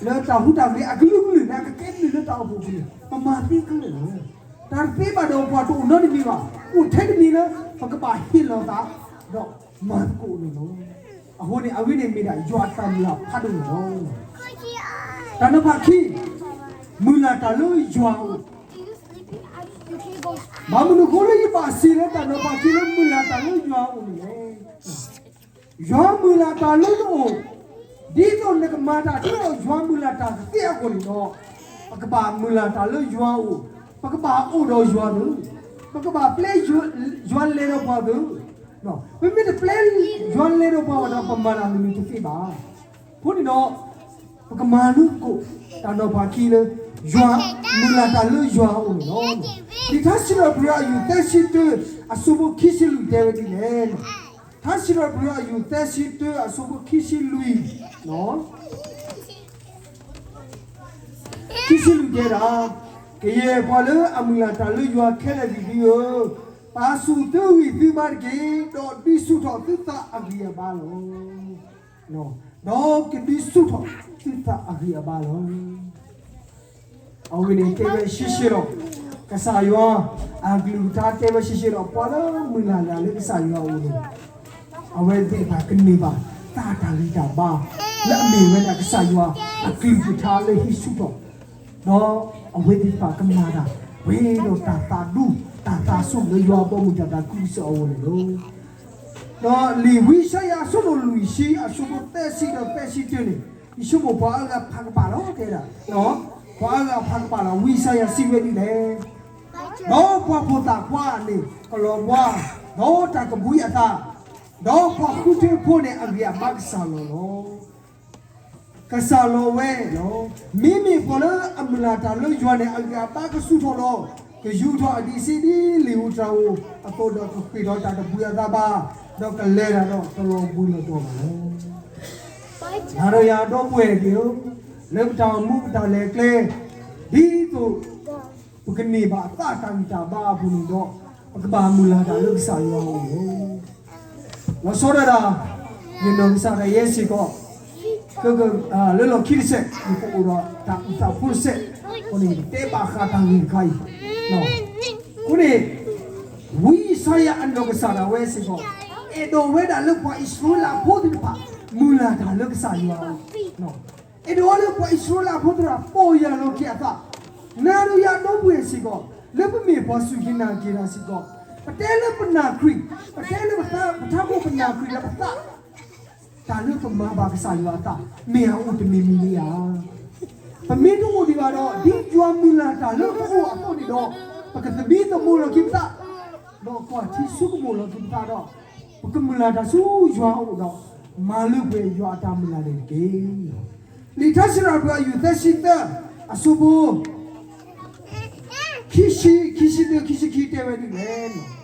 လၢတၢ်ဟူးတၢ်ဂဲၤအကလုာ်ကလုာ်န့ၣ် အကကဲဘျုးလၢတၢ်အိၣ်ဖှိၣ်ပူၤန့ၣ် ပမၤသ့ခဲလၢာ်လီၤ. တၢ်တသ့ဘၣ်ဒီးပှၤတအိၣ်နီတမံၤဘၣ်, အိၣ်ထဲတမံၤလၢ ပကဘၣ်ဟ့ၣ်လီၤသး, ဒီးမၤသကိးန့ၣ်လီၤ. အဃိန့ၣ် အဝဲန့ၣ်မ့ၢ်ဒၣ်ယွၤအတၢ်မုၢ်လၢ်ဖးဒိၣ်န့ၣ်လီၤ. တၢ်နီၤဖးခံ, မုၢ်လၢ်တၢ်လၢယွၤအအိၣ် ဘၣ်မနုၤအဃိလၢယဘၣ်စံးလၢတၢ်နီၤဖးခံလၢမုၢ်လၢ်တၢ်လၢယွၤအအိၣ်န့ၣ်လဲၣ်. ယွၤမုၢ်လၢ်တၢ်လၢနအိၣ်, ဒ်သိးနကမၤတၢ်ဒ်သိးယွၤမုၢ်လၢ်တၢ်ကသ့အဂီၢ်န့ၣ်ဒီး, ပကဘၣ်မုၢ်လၢ်တၢ်လၢယွၤအအိၣ်, ပကဘၣ်အိၣ်ဒီးယွၤသ့, ပကဘၣ်ပျဲယွၤလဲၤဒီးပှၤသ့, ပမ့ၢ်တပျဲယွၤလဲၤဒီးပှၤဘၣ်ဒီး ပမၤတၢ်မနုၤတသ့ဘၣ်. အဃိန့ၣ်ဒီး ပကမၤလိသကိး တၢ်နီၤဖးခံလၢ ယွၤမုၢ်လၢ်တၢ်လၢယွၤအအိၣ်န့ၣ်လီၤ. လံာ်ထါစံးထီၣ်ပတြၢၤအယုၢ်သၢဆံတၢ အဆၢဖိခံဆံလွံၢ်တဲဝဲဒ်လဲၣ်. ထါစံးထီၣ်ပတြၢၤအယုၢ်သၢဆံတၢ အဆၢဖိခံဆံလွံၢ်, ခံဆံလွံၢ်တဲဒၣ်, ကယဲၢ်ပှၤလၢအမုၢ်လၢ်တၢ်လၢယွၤခဲလၢာ်သ့ၣ်သုဧၢ, ပာ်ဆူၣ်သုဂံၢ်သုဘါတက့ၢ်, ဒီးဒုးဆူၣ်ထီၣ်သုသးအဂံၢ်အဘါလီၤ. ဒီးကဒုးဆူၣ်ထီၣ်သုသးအဂံၢ်အဘါလီၤ. အဝဲန့ၣ်တဲဝဲရှဲရှဲလီၤ. ကစၢ်ယွၤအကလုၢ်ကထါတဲဝဲရှဲရှဲလီၤ. ပှၤလၢမုၢ်လၢ်လၢကစၢ်ယွၤအအိၣ်န့ၣ်, အဝဲသ့ၣ်တဖၣ်ကန့ၢ်ဘၣ်သးတၢ်ဂံၢ်တၢ်ဘါ လၢအမ့ၢ်ဝဲဒၣ်ကစၢ်ယွၤအကလုၢ်ကထါလၢဟံးဆူၣ်ထီၣ်, ဒီးအဝဲသ့ၣ်တဖၣ်ကမၤတၢ် ပှဲၤဒီးတၢ်သးဒူ တၢ်သးဆူၣ်လၢယွၤအဘီအမုၢ်တၢ်သးခုကစီၣ်အအိၣ်န့ၣ်လီၤ. ဒီးလံာ်ဝံယၡါယၤအဆၢဒိၣ်လွံၢ်ဆံ အဆၢဖိသၢဆံဒီးသၢဆံတၢန့ၣ်, ယဆိကမိၣ်ပှၤအါဂၤဖးကပာ်လီၤတဲဒၣ်, ပှၤအါဂၤဖးကပာ်လီၤ. ဝံယၡါယၤစံးဝဲဒ်လဲၣ်. ဒီးပှၤဖိသၣ်ခွါန့ၣ်ကလီၤဘှါ, ဒီးတၢ်ကဘှံးအသး, ဒီးပှၤဃုထၢဖိန့ၣ်အဂံၢ်အဘါကစၢ်လီၤလီၤ. ကစၢ်လီၤဝဲလီၤ. မ့မ့ၢ်ပှၤလၢအမုၢ်လၢ်တၢ်လၢယွၤန့ၣ် အဂံၢ်အဘါကဆူၣ်ထီၣ်လီၤ. ကယူာ်ထီၣ်အဒံးဆှံဒ်လံာ်ဧူတြၤဧိၤအသိးဒီး ကဃ့ၢ်ထီၣ်တၢ်တဘှံးအသးဘၣ်, ဒီးကလဲၤတၢ်ဒီးတလီၤဘှံးလီၤတီၤဘၣ်လီၤ. နၤဒီးယၤဒီပုၢ်ဝဲၢ်သ့ၣ်ဧၢ, လၢပတၢ်အိၣ်မူပတၢ်လဲၤကျဲ, ဒ်သိး ပကန့ၢ်ဘၣ်အသးတၢ်ဂံၢ်တၢ်ဘါအပူၤန့ၣ်ဒီး, ပကဘၣ်မုၢ်လၢ်တၢ်လၢကစၢ်ယွၤအအိၣ်လီၤ. လီၤဆီဒၣ်တၢ်, ယနီၢ်ကစၢ်ဒၣ်ယဲစ့ၢ်ကီး, လၢလီၢ်ခံတစဲး ယကအိၣ်ဒီးတၢ်အုၣ်သးဖိတစဲး, အဃိန့ၣ် ယကတဲဘၣ်ဃးတၢ်ဂ့ၢ်တခါအံၤ, အဃိန့ၣ် ဝံယၡါယၤအနီၢ်ကစၢ်ဒၣ်ဝဲစ့ၢ်ကီး, အဲၣ်ဒိးဝဲဒၣ်လၢပှၤအံၣ်စရ့လးဖိသ့ၣ်တဖၣ် မုၢ်လၢ်တၢ်လၢကစၢ်ယွၤအအိၣ်, အဲၣ်ဒိးလၢပှၤအံၣ်စရ့လးဖိသ့ၣ်တဖၣ် ပီၢ်ယၢ်လီၤက့ၤအသး, နၤဒီးယၤဒီပုၢ်ဝဲၢ်စ့ၢ်ကီး, လၢပမ့ၢ်ပှၤစူၢ်က့ၤနာ်က့ၤတၢ်စ့ၢ်ကီး, ပတဲလၢပနာ်ခရံာ်, ပတဲလၢပထးခိၣ်ပနာ်ခရံာ်ဒီးပသး, တၢ်လၢပမၤဘၣ်ကစၢ်ယွၤအသး မ့ၢ်အအိၣ်တမံၤမံၤလံဧါ. ပမ့ၢ်တအိၣ်ဒံးဘၣ်ဒီး ဒ်ယွၤမုၢ်လၢ်တၢ်လၢပအိၣ်အသိးန့ၣ်ဒီး, ပကသမံသမိးလီၤက့ၤပသး, ဒီးကွၢ်ထံဆိကမိၣ်လီၤက့ၤပသးဒီး, ပကမုၢ်လၢ်တၢ်ဆူယွၤအအိၣ်ဒီး, မၤလၢပှဲၤယွၤအတၢ်မုၢ်လၢ်န့ၣ်တက့ၢ်. လံာ်ထါစံးထီၣ်ပတြၢၤအယုၢ်သၢဆံသၢ, အဆၢဖိ ခံဆံ, ခံဆံတၢ, ခံဆံခံတဲဝဲဒ်လဲၣ်.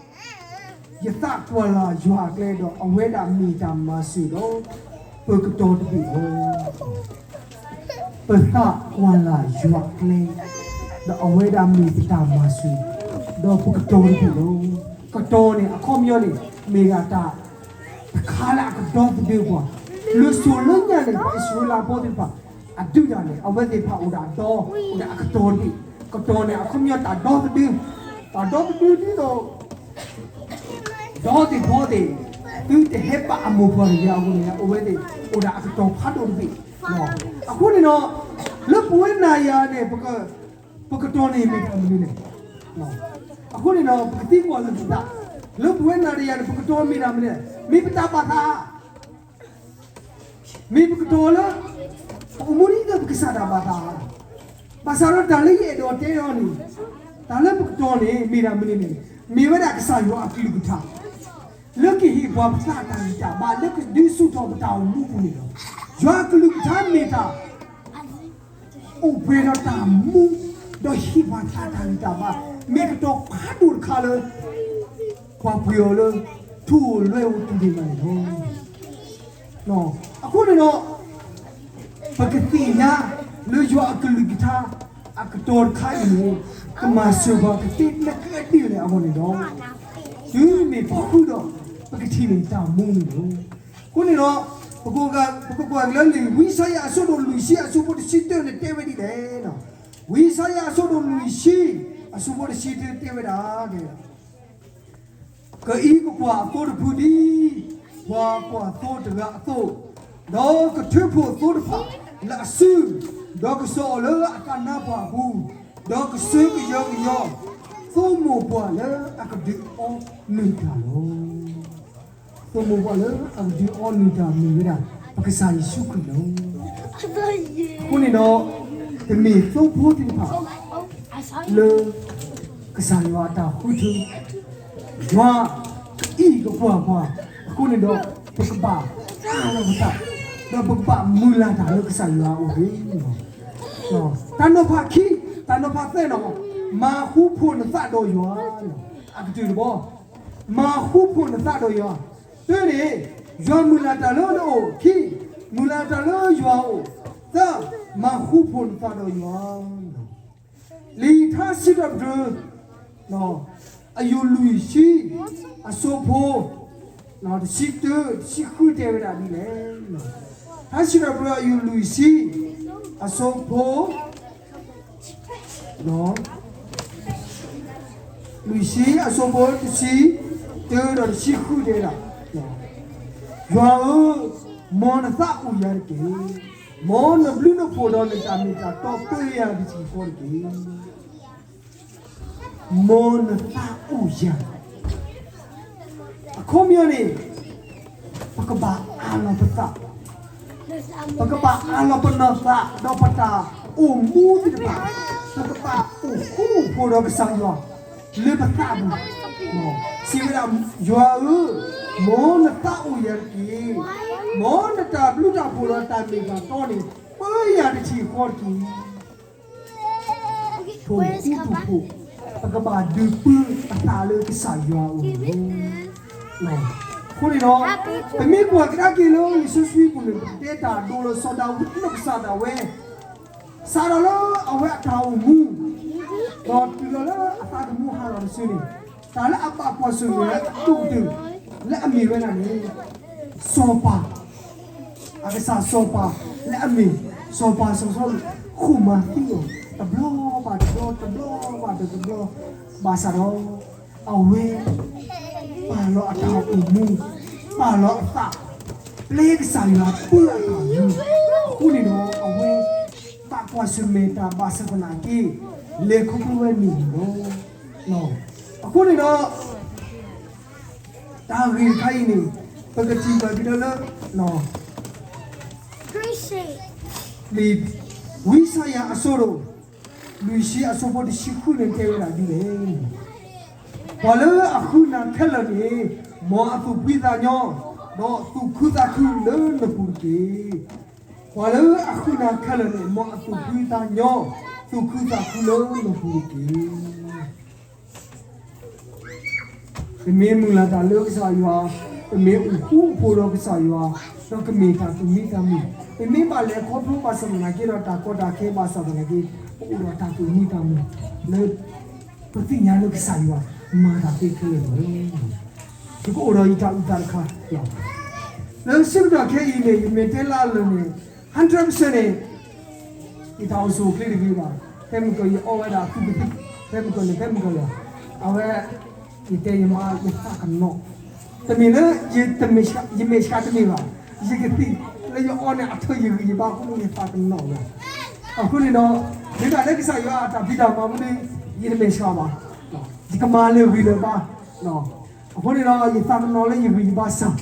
ယသးကွၢ်လၢ်ယွၤအကျဲဒီး အဝဲဒၣ်မ့ၢ်တၢ်မၤစၢၤဒီး ပကတီၤတဘ့ၣ်လီၤ. ပသးကွၢ်လၢ်ယွၤအကျဲ, ဒီးအဝဲဒၣ်မ့ၢ်ပတၢ်မၤစၢၤ, ဒီးပကတီၤတဘ့ၣ်လီၤ. ကတီၤန့ၣ် အခီပညီန့ၣ် မ့ၢ်ဒၣ်တၢ်တခါလၢအကဒီသဒၢပှၤ, လၢစိၤလၢညါန့ၣ် ပှၤအံၣ်စရ့လးဖိသ့ၣ်တဖၣ် အဒုးတၢ်န့ၣ် အဝဲသ့ၣ်တဖၣ်အိၣ်ဒၣ်ဒီး အိၣ်ဒၣ်အကတီၤတဘ့ၣ်, ကတီၤန့ၣ် အခီပညီတၢ်ဒီသဒၢ, တၢ်ဒီသဒၢဒ်သိး ဒီသ့ၣ်ဖီသ့ၣ်, သုတဟဲပာ်အမိၢ်ပှၢ်တဂ့ၤအဂီၢ်န့ၣ် အဝဲသ့ၣ်အိၣ်ဒၣ်အကတီၤဖးဒိၣ်တဘ့ၣ်. အဃိန့ၣ်ဒီး လၢပဝဲနၤယၤန့ၣ် ပကတီၤန့ၣ်မ့ၢ်တၢ်မနုၤလဲၣ်. အဃိန့ၣ်ဒီး ပကသံကွၢ်လၢပသး, လၢပဝဲနၤဒီးယၤန့ၣ် ပကတီၤမ့ၢ်တၢ်မနုၤလဲၣ်, မ့ၢ်ပတၢ်ဘၣ်သးဧါ, မ့ၢ်ပကတီၤလၢ ပအိၣ်မူဒ်သိးပကစၢ်တၢ်ဘၣ်သးဧါ. ဘၣ်ဆၣ်ဒီးတၢ်လၢယအဲၣ်ဒိးတဲအီၤန့ၣ်, တၢ်လၢပကတီၤန့ၣ် မ့ၢ်တၢ်မနုၤလဲၣ်, မ့ၢ်ဝဲဒၣ်ကစၢ်ယွၤအကလုၢ်ကထါ လၢကဟ့ၣ်ပှၤပသးတၢ်ဂံၢ်တၢ်ဘါ လၢကဒုးဆူၣ်ထီၣ်ပတၢ်အိၣ်မူပူၤန့ၣ်လီၤ. ယွၤအကလုၢ်ကထါမ့ၢ်တၢ် အိၣ်ပှဲၤဒီးတၢ်မူ, ဒီးဟ့ၣ်ပှၤသးတၢ်ဂံၢ်တၢ်ဘါ, မ့ၢ်ကတီၤဖးဒိၣ်တခါလၢ ပှၤပှ့ၤအီၤလၢ ထူအိၣ်လွဲအိၣ်တူၢ်ဒံးဘၣ်န့ၣ်လီၤ. အဃိန့ၣ်ဒီး ပကသ့ၣ်ညါလၢယွၤအကလုၢ်ကထါ အကတီၤတခါအံၤန့ၣ် ကမၤစၢၤပှၤကသ့လၢကျဲဒ်လဲၣ်အဂီၢ်န့ၣ်ဒီး တုၤမ့ၢ်ပဃုဒီး ပကထံၣ်န့ၢ်တၢ်မူန့ၣ်လီၤ. အဃိန့ၣ်ဒီး ပကကွၢ်က့ၤလၢလံာ်ဝံယၡါယၤအဆၢဒိၣ်လွံၢ်ဆံ အဆၢဖိတဆံတၢန့ၣ်တဲဝဲဒ်လဲၣ်. ဝံယၡါယၤအဆၢဒိၣ်လွံၢ်ဆံ အဆၢဖိတဆံတၢတဲဝဲဒၣ် ကအံးကကွၢ်အသိတဖုဒ် ပှၤကွၢ်သိတဂၤအသိး, ဒီးကထၢဖှိၣ်သိတဖၣ်လၢအစု, ဒီးကစိာ်အီၤလၢအသးနါပှၢ်အပူၤ, ဒီးကစၢကယီကယီ သိၣ်မိၢ်ပှၢ်လၢအကဒုးအီနုၢ်တၢ်လီၤ. သိၣ်မိၢ်ပှၢ်လၢအကဒုးအီနုၢ်တၢ်မ့ၢ်ဝဲဒၣ် ပကစၢ်ယ့ၣ်ၡူးခရံာ်လီၤ. အဃိန့ၣ်ဒီး ပမ့ၢ်သိဖိသ့ၣ်တဖၣ် လၢ ကစၢ်ယွၤအတၢ်ဃုထၢ ယွၤကအံၣ်ကကွၢ်ပှၤ အဃိန့ၣ်ဒီး ပကဘၣ်အၢၣ်လီၤပသး ဒီးပကဘၣ်မုၢ်လၢ်တၢ်လၢကစၢ်ယွၤအအိၣ်န့ၣ်လီၤ. တၢ်နီၤဖးခံ, တၢ်နီၤဖးသၢနီၤ, မၤဃူဖိးနသးဒီးယွၤ, အကတၢၢ်တဘီ, မၤဃူဖိးနသးဒီးယွၤ, တၢန့ၣ်, ယွၤမုၢ်လၢ်တၢ်လၢနအိၣ်, ခံ, မုၢ်လၢ်တၢ်လၢယွၤအအိၣ်, သၢ, မၤဃူဖိးနသးဒီးယွၤ လံာ်ထါစံးထီၣ်ပတြၢၤ အယူၢ်လွံၢ်ဆံ အဆၢဖိ တဆံတၢ တဆံဃုတဲဝဲဒၣ်ဒ်လဲၣ်. ထါစံးထီၣ်ပတြၢၤအယူၢ်လွံၢ်ဆံ အဆၢဖိ လွံၢ်ဆံ အဆၢဖိ တဆံတၢဒီးတဆံဃုတဲဝဲဒၣ်, ယွၤဧၢ, မ်နသးအိၣ်ယၤတက့ၢ်. မ်နဘျုးနဖှိၣ်ဒီးနတၢ်မ့ၢ်တၢ်တီပၢယၤတထံၣ်ဃီတက့ၢ်. မ်နသးအိၣ်ယၤ, အခီပညီန့ၣ်, ပကဘၣ်အၢၣ်လီၤပသး, ပကဘၣ်အၢၣ်လီၤပနီၢ်သး ဒီးပတၢ်အိၣ်မူသ့ၣ်တဖၣ်, ပကဘၣ်အိၣ်ဃူအိၣ်ဖိးဒီးကစၢ်ယွၤ လၢပသးပူၤ, စံးဝဲဒၣ်, ယွၤဧၢ, မ်နသးအိၣ်ယၤတက့ၢ်. မ်နတၢ်ဘျုးတၢ်ဖှိၣ်ဒီးတၢ်မ့ၢ်တၢ်တီန့ၣ် ပၢယၤတထံၣ်ဃီတက့ၢ်. ထိၣ်ဃူထိၣ်ဖိး, ပကဘၣ်ဒုးပၢအသးလၢကစၢ်ယွၤအအိၣ်န့ၣ်လီၤ. အဃိန့ၣ်ဒီး, ပမ့ၢ်ကွၢ်ကဒါက့ၤလၢလံာ်စီဆှံပူၤန့ၣ် ပကတဲတၢ်ဒိလီၤစီၤဒၤဝံးနီၢ်ကစၢ်ဒၣ်ဝဲ, စးထီၣ်လၢအဝဲအတၢ်အိၣ်မူ, ဒီးတုၤလီၤလၢအသးသမူဟးထီၣ်တစုန့ၣ်, တၢ်လၢအဘၣ်ကွၢ်ဆၢၣ်မဲာ်လၢအဒိၣ်ကတၢၢ် လၢအမ့ၢ်ဝဲဒၣ်န့ၣ်, စီၤပၤ အကစၢ်စီၤပၤလၢအမ့ၢ် စီၤပၤစီၤစီလူး ဃိၣ်မၤသံအီၤ တဘျီဘၣ်တဘျီ တဘျီဘၣ်တဘျီ, ဘၣ်ဆၣ်ဒီး အဝဲ ပာ်လီၤအတၢ်အိၣ်မူ, ပာ်လီၤအသး, ပျဲကစၢ်ယွၤပၢအတၢ်အိၣ်မူ, အဃိန့ၣ်ဒီး အဝဲ ဘၣ်ကွၢ်ဆၢၣ်မဲာ်တၢ်ဘၣ်ဆၣ်သနာ်က့ လဲၤခီဖျိဝဲန့ၣ်လီၤ. အဃိန့ၣ်ဒီး တၢ်ဂ့ၢ်တခါအံၤန့ၣ် ပကထံၣ်ဘၣ်ကဒီးလၢ လံာ်ဝံယၡါယၤအဆၢဒိၣ် လွံၢ်ဆံအဆၢဖိတဆံဃုန့ၣ်တဲဝဲဒၣ်ဒ်လဲၣ်, ပှၤလၢအဃုနၤခဲလၢာ်န့ၣ် မ်အသူၣ်ဖှံသးညီ, ဒီးသူၣ်ခုသးခုလၢနပူၤတက့ၢ်. ပှၤလၢအဃုနၤခဲလၢာ်န့ၣ် မ်အသူၣ်ဖှံသးညီ, သူၣ်ခုသးခုလၢနပူၤတက့ၢ်. ပမ့ၢ်မုၢ်လၢ်တၢ်လၢကစၢ်ယွၤ, ပမ့ၢ်အိၣ်ဃူအိၣ်ဖိးဒီးကစၢ်ယွၤ, ဒီးကမ့ၢ်တၢ်သူၣ်မံသးမုာ်, ပမ့ၢ်ဘၣ်လဲၤခီဖျိဘၣ်ဆၣ်သနာ်က့ဒီးတၢ်ကီတၢ်ခဲဘၣ်ဆၣ်သနာ်က့, ပအိၣ်ဒီးတၢ်သူၣ်မံသးမုာ်, လၢ ပသ့ၣ်ညါလၢကစၢ်ယွၤမၤတၢ်သ့ခဲလၢာ်လီၤ. ယကအိၣ်ဒီးယတၢ်အုၣ်သးတခါ, လၢဆၢကတီၢ်ခဲအံၤန့ၣ် ယမ့ၢ်တဲလၢအလၢာ်န့ၣ် hundred percent န့ၣ် ယတၢ်အိၣ်ဆူၣ်အိၣ်ချ့တဂ့ၤဘၣ်. ဖဲမုၢ်ကီၢ်ယအီဝဲဒၣ်အသူကသံၣ်, ဖဲမုၢ်ကီၢ်န့ၣ် ဖဲမုၢ်ကီၢ်လီၤ. အဝဲ ယတဲယမါ ယသးကနီၤ, တမ့ၢ်လၢ ယမဲာ်ဆှးတမ့ၢ်ဘၣ်, ယကသံၣ်လၢယအီန့ၣ် အထၢၣ်ယဂံၢ်ယဘါအဃိန့ၣ် ယသးကနီၤလီၤ. အဃိန့ၣ်ဒီး မ့ၢ်ဒၣ်လၢကစၢ်ယွၤအတၢ်ဖံးတၢ်မၤမူန့ၣ် ယတမဲာ်ဆှးဘၣ်, ယကမၤလၢာ်ဂံၢ်လၢာ်ဘါ. အဃိန့ၣ်ဒီး ယသးကနီၤလၢယဂံၢ်ယဘါစၢ်,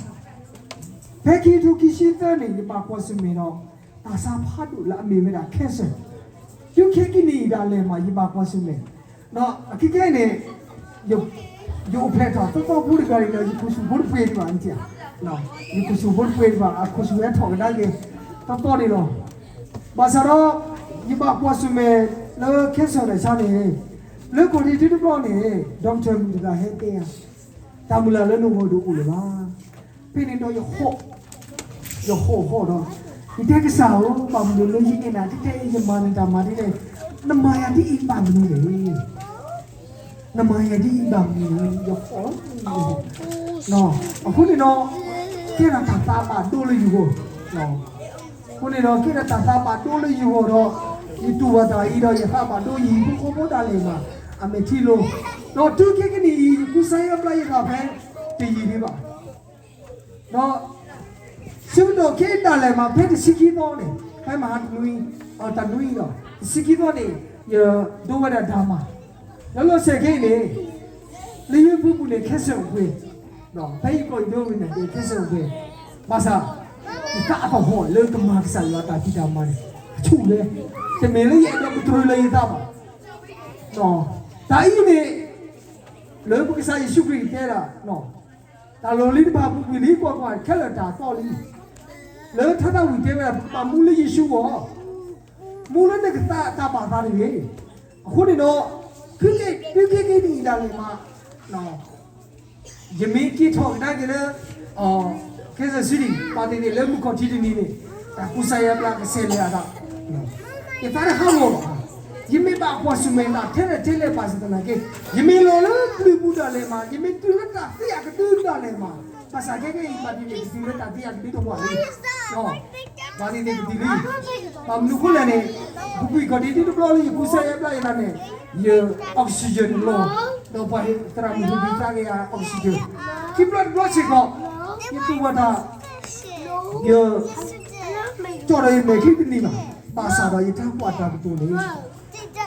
ဖဲခံကထိခံဆံသၢန့ၣ် ယဘၣ်ကွၢ်ဆၢၣ်မဲာ်ဒီး တၢ်ဆါဖးဒိၣ်လၢအမ့ၢ်ဝဲဒၣ် cancer, တုၤခဲကနံၣ်အံၤဒၣ်လဲာ်မး ယဘၣ်ကွၢ်ဆၢၣ်မဲာ်, ဒီးအခဲကနံၣ်န့ၣ် ယအိၣ်ဖျဲၣ်ထီၣ်သီသီဖိတဂၤန့ၣ်ဒီး ယခိၣ်ဆူၣ်ဖိတပှ့ၤဒံးဘၣ်, ယခိၣ်ဆူၣ်ဖိတပှ့ၤဒံးဘၣ်, အခိၣ်ဆူၣ်ဝဲထီၣ်ကဒါက့ၤ သီသီန့ၣ်လီၤ. ဘၣ်ဆၣ်ဒီး ယဘၣ်ကွၢ်ဆၢၣ်မဲာ်လၢ cancer တၢ်ဆါန့ၣ်, လၢကီၢ်ရ့ၣ်ထံတဘျီန့ၣ် doctor မုၣ်တဂၤဟဲတဲယၤ, တၢ်မုၢ်လၢ်လၢနဂီၢ်ဒိၣ်အိၣ်လၢၤဘၣ်. ဖဲန့ၣ်ဒီးယဟီၣ်, ယဟီၣ်ဟီၣ်ဒီး ယတဲကစၢ်ဧၢ, ဘၣ်မနုၤလၢယအဲၣ်နၤတဲတဲအံၤ ယမၤနတၢ်မၤဒ်လဲၣ်, နမၤယၤဒ်အံၤဘၣ်မနုၤလဲၣ်, နမၤယၤဒ်အံၤဘၣ်မနုၤလဲၣ်, ယဟီၣ်, အဃိန့ၣ်ဒီး ကဲထီၣ်တၢ်သးဘၣ်ဒိလၢယဂီၢ်, အဃိန့ၣ်ဒီး ကဲထီၣ်တၢ်သးဘၣ်ဒိလၢယဂီၢ်ဒီး ယတူၢ်ဘၣ်တၢ်အံၤဒီး ယသးဘၣ်ဒိယံၤဖိဃီဖိဒၣ်လဲာ်ဘၣ်, အမဲာ်ထံလီၤ, ဒီးတုၤခဲကနံၣ်အံၤ ယကူစါယါဘျါယသးဖဲ တယံာ်ဒံးဘၣ်. ဒီး ဆၢကတီၢ်ခဲအံၤဒၣ်လဲာ်မး ဖဲတဆံခံသီန့ၣ် ဖဲမဟါတနွံ, တနွံဒီး တဆံခံသီန့ၣ် ယဒိဝဲဒၣ်ဓာတ်မှန်, လီၤလီၤဆဲးဆဲးခဲအံၤန့ၣ်, လၢယဖိပူၤန့ၣ် ခဲစၢၣ်အိၣ်ပှဲၤ, ဖဲယကိးယဒိဝံၤန့ၣ် ခဲစၢၣ်အိၣ်ပှဲၤ, ဘၣ်ဆၣ် ယသးအသဟီၣ်လၢကမၤကစၢ်ယွၤအတၢ်ဖံးတၢ်မၤန့ၣ် အဆူၣ်လဲ, တမ့ၢ်လၢယအဲၣ်ဒိးကတြူာ်လၢယသးဘၣ်. တၢ်အံၤန့ၣ် လၢပကစၢ်ယ့ၣ်ၡူးခရံာ်တဲဒၣ် တၢ်လီၢ်လံၤတဖၣ်ပူၤကွံာ်လံ ကွၢ်ကွၢ် ခဲလၢာ်တၢ်သီလံ. လၢထါတၢ်ဝံၣ်တဲဝဲဒၣ် ပကဘၣ်မူလၢယ့ၣ်ၡူးအဂီၢ်, မူလၢနကသးတၢ်ဘၣ်သးတဂ့ၤ. အဃိန့ၣ်ဒီး သုက့ၤက့ၤဒ်အံၤဒၣ်လဲာ်မး, ယမ့ၢ်က့ၤထီၣ်ကဒါက့ၤလၢ ခဲစၢၣ်ဆူဒံၣ် ဘၣ်သ့ၣ်သ့ၣ်လၢမုၢ်ခီၣ်ထံးတနံၤန့ၣ် တၢ်ကူစါယါဘျါကဆဲးလဲၤအသး ယသးတဟးဂီၤဘၣ်. ယမ့ၢ်ဘၣ်ကွၢ်ဆူၣ်မဲာ်သးထဲလဲၣ်ထဲလဲၣ်ဘၣ်ဆၣ်သနာ်က့, ယမ့ၢ်လီၤလၢပျုၤပူၤဒၣ်လဲာ်မး, ယမ့ၢ်တုၤလၢတၢ်သ့အကတၢၢ်ဒၣ်လဲာ်မး, ဘၣ်ဆၣ်ခဲကနံၣ်အံၤ ဘၣ်သ့ၣ်သ့ၣ်ကတုၤလၢတၢ်သ့အကတၢၢ်တဝီလံ, ဘၣ်သ့ၣ်သ့ၣ်ကတုၤလံ. ဘၣ်မနုၤအဃိလဲၣ်န့ၣ်, ပူၤကွံာ်ခီၣ်ထံးတုၤတဘျီလၢယကူစါယါဘျါယသးန့ၣ်, ယ oxygen န့ၣ်လီၤ, ဒီးပှၤသရၣ်မုၣ်ဟ့ၣ်ဒုးသးက့ၤယၤ oxygen, ခံဘျီတဘျီစ့ၢ်ကီး, ယတူၢ်ဘၣ်တၢ် ယ ကၠီၣ်ဒီးယမဲာ်ချံတန့ၢ်ဘၣ်, ဘၣ်ဆၣ်ဒီးယထးကွၢ်တၢ်ကတိၤန့ၣ်,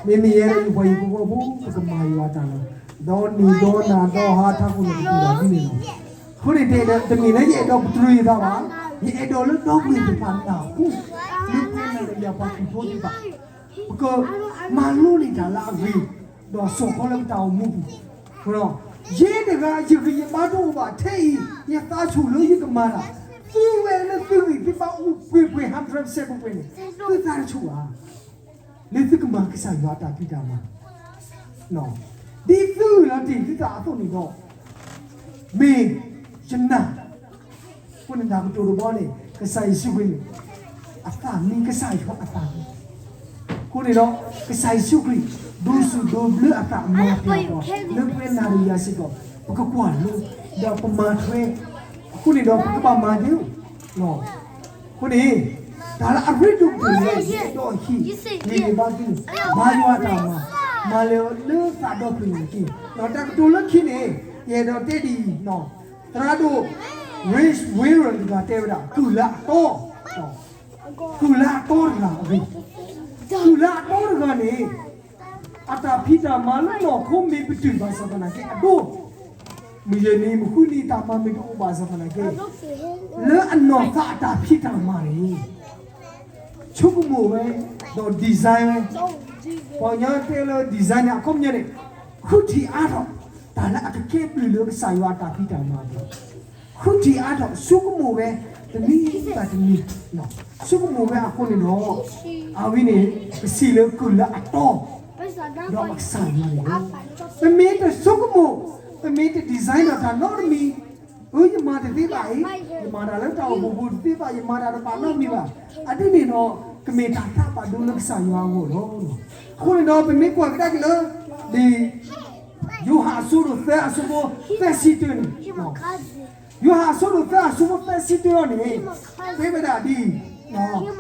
မ့မ့ၢ်ယဲဒၣ်ယပှၤဟံၣ်ဖိဃီဖိ ပကမၤယွၤတၢ်လီၤ, ဒီးနံၤဒီးနၤဒီးဟါထးခိၣ်န့ၣ် ပတူၢ်ဘၣ်ဒ်န့ၣ်လီၤ. အဃိန့ၣ်တဲဒီး တမ့ၢ်လၢယအဲၣ်ဒိးကတြူာ်ယသးဘၣ်, ယအဲၣ်ဒိးလၢဒီပုၢ်ဝဲၢ်သ့ၣ်တဖၣ်နၢ်ဟူ, လၢပဝဲနၤဒီးယၤပှၤခရံာ်ဖိသ့ၣ်တဖၣ် ပကမၤလိန့ၢ်တၢ်လၢအဂ့ၤ, ဒီးစိာ်ခီလၢပတၢ်အိၣ်မူပူၤ, ယဲတဂၤ ယဂံၢ်ယဘါတအိၣ်ဘၣ်ထဲအံၤ ယသးဆူၣ်လၢယကမၤတၢ်, သုဝဲလၢသုဂံၢ်သုဘါအိၣ်ပှဲၤပှဲၤ hundred percent ပှဲၤပှဲၤန့ၣ် သုသးတဆူၣ်ဘၣ်, လၢသုကမၤကစၢ်ယွၤအတၢ်ဖံးတၢ်မၤ ဒ်သုဂုာ်လီၤတ့ၢ်သုသးအသိးန့ၣ်ဒီး, မ့ၢ်ယနာ်, အဃိန့ၣ်တၢ်ကတိၤတဘီန့ၣ် ကစၢ်ယ့ၣ်ၡူးခရံာ်န့ၣ် အသးမံကစၢ်ယွၤအသးမံ, အဃိန့ၣ်ဒီး ကစၢ်ယ့ၣ်ၡူးခရံာ် ဒိးစူၣ်ဒိးဘျၢအသးအမၤပှဲၤအီၤ လၢပဝဲနၤဒီးယၤစ့ၢ်ကီး ပကကွၢ်လိ ဒီးပမၤထွဲ, အဃိန့ၣ်ဒီးပကဘၣ်မၤဒ် အဃိန့ၣ် တၢ်လၢအရ့ဒိၣ်ကတၢၢ်လၢယအဲၣ်ဒိးဟ့ၣ်ဂံၢ်ဟ့ၣ်ဘါသုန့ၣ် မၤယွၤအတၢ်မၤ, မၤလၢလၢသးဒီဖျၢၣ်န့ၣ်တက့ၢ်. တၢ်ကတိၤလၢခံန့ၣ် ယအဲၣ်ဒိးတဲဒ်အံၤ, သရၣ်ဒိၣ် Rich Warren တဂၤတဲဝဲဒၣ် ကုၢ်လၢအတီ, ကုၢ်လၢအတီတဂၤအဂ့ၢ်, ကုၢ်လၢအတီတဂၤန့ၣ် အတၢ်ဖံးတၢ်မၤလၢနီၢ်ခိမ့ၢ်ပတုာ်ဘၣ်ဆၣ်သနာ်က့ အဒိ မုၢ်ယဲၢ်နံၤမုၢ်ဃုနံၤတၢ်မၤမ့ၢ်တအိၣ်ဘၣ်ဆၣ်သနာ်က့ လၢအနီၢ်သးအတၢ်ဖံးတၢ်မၤန့ၣ် ဆိကမိၣ်ဝဲ ဒီး design ဝဲ, ပှၤကညီတဲလၢ design န့ၣ် အခီပညီန့ၣ် ဃုထံၣ်အါထီၣ် တၢ်လၢအကကဲဘျုးလၢကစၢ်ယွၤအတၢ်ဖံးတၢ်မၤန့ၣ် ဃုထံၣ်အါထီၣ် ဆိကမိၣ်ဝဲ တနံၤဘၣ်တနံၤ ဆိကမိၣ်ဝဲအဃိန့ၣ်ဒီး အဝဲန့ၣ် ကစံးလၢကုၢ်လၢအတီ ဒီးအကစၢ်ယွၤန့ၣ်လီၤ. ပမ့ၢ်တဆိကမိၣ် ပမ့ၢ်တ design ဒီးတၢ်နီတမံၤ, အၢ ယမၤတသ့ဘၣ်အံၤ, ယမၤတၢ်လၢတၢ်အိၣ်ဖှိၣ်ပူၤတသ့ဘၣ်, ယမၤတၢ်တဘၣ်နီတမံၤဘၣ်, အဒ်န့ၣ်ဒီး ကမ့ၢ်တၢ်သးဘၣ်ဒိလၢကစၢ်ယွၤအဂီၢ်လီၤ. အဃိန့ၣ်ဒီး ပမ့ၢ်ကွၢ်ကဒါက့ၤလၢ ဒ် ယိၤဟၣ်အဆၢဒိၣ်သၢအဆၢဖိသၢဆံတၢန့ၣ် ယိၤဟၣ်အဆၢဒိၣ်သၢအဆၢဖိသၢဆံတၢအံၤန့ၣ် တဲဝဲဒၣ်ဒ်အံၤ,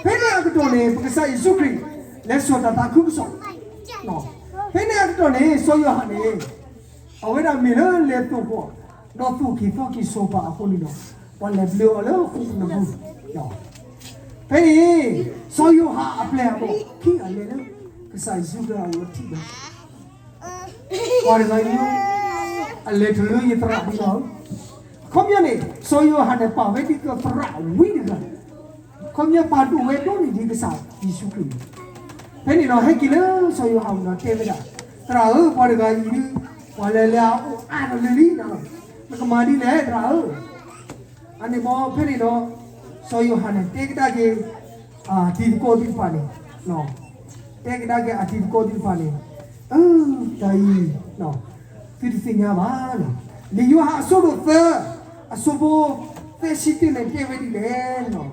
ဖဲန့ၣ်အကတီၢ်န့ၣ် ပကစၢ်ယ့ၣ်ၡူးခရံာ် လဲၤစိာ်တၢ်သးခုကစီၣ်, ဖဲန့ၣ်အကတီၢ်န့ၣ် စီၤယိၤဟၣ်န့ၣ် အဝဲဒၣ်မ့ၢ်လၢလဲၤသိၣ်ဃီၣ် ဒီးသိၣ်က့ၤသီက့ၤစီၤပၤအဃိန့ၣ်ဒီး ပှၤလဲၤဘျၢအီၤလၢဃိာ်နၢမူ ဖဲန့ၣ် စီၤယိၤဟၣ်အပျဲၢ်အဘီၣ်ခံဂၤလဲၤလၢ ကစၢ်ယ့ၣ်ၡူးခရံာ်အအိၣ်ထံၣ်ဘၣ် ပှၤတဂၤအံၤ အလဲၤတုၤလၢယသရၣ်ဒ်လီၤ. အခီပညီန့ၣ် စီၤယိၤဟၣ်န့ၣ် ပာ်ဝဲဒ်သိးသရၣ်ဝံတဂၤ, အခီပညီပာ်ဒိၣ်ဝဲဒိၣ်န့ၢ်ဒံးကစၢ်ယ့ၣ်ၡူးခရံာ်န့ၣ်, ဖဲန့ၣ်ဒီးဟဲက့ၤလၢစီၤယိၤဟၣ်အအိၣ်ဒီးတဲဝဲဒၣ်, သရၣ်ဧၢ, ပှၤတဂၤအံၤဒုး ပှၤလဲၤလၢအအိၣ်အါထီၣ်လံလံ, နကမၤဒ်လဲၣ်သရၣ်ဧၢ. အန့ၣ်ဘီဖဲန့ၣ်ဒီး စီၤယိၤဟၣ်န့ၣ် တဲကဒါက့ၤ အတံၤသကိးသ့ၣ်တဖၣ်န့ၣ်, တဲကဒါက့ၤအတံၤသကိးသ့ၣ်တဖၣ်န့ၣ်, အၢ တၢ်အံၤ သုတသ့ၣ်ညါဘၣ်. လံာ်ယိၤဟၣ်အဆၢဒိၣ်သၢ အဆၢဖိသၢဆံတၢန့ၣ် တဲဝဲဒ်လဲၣ်,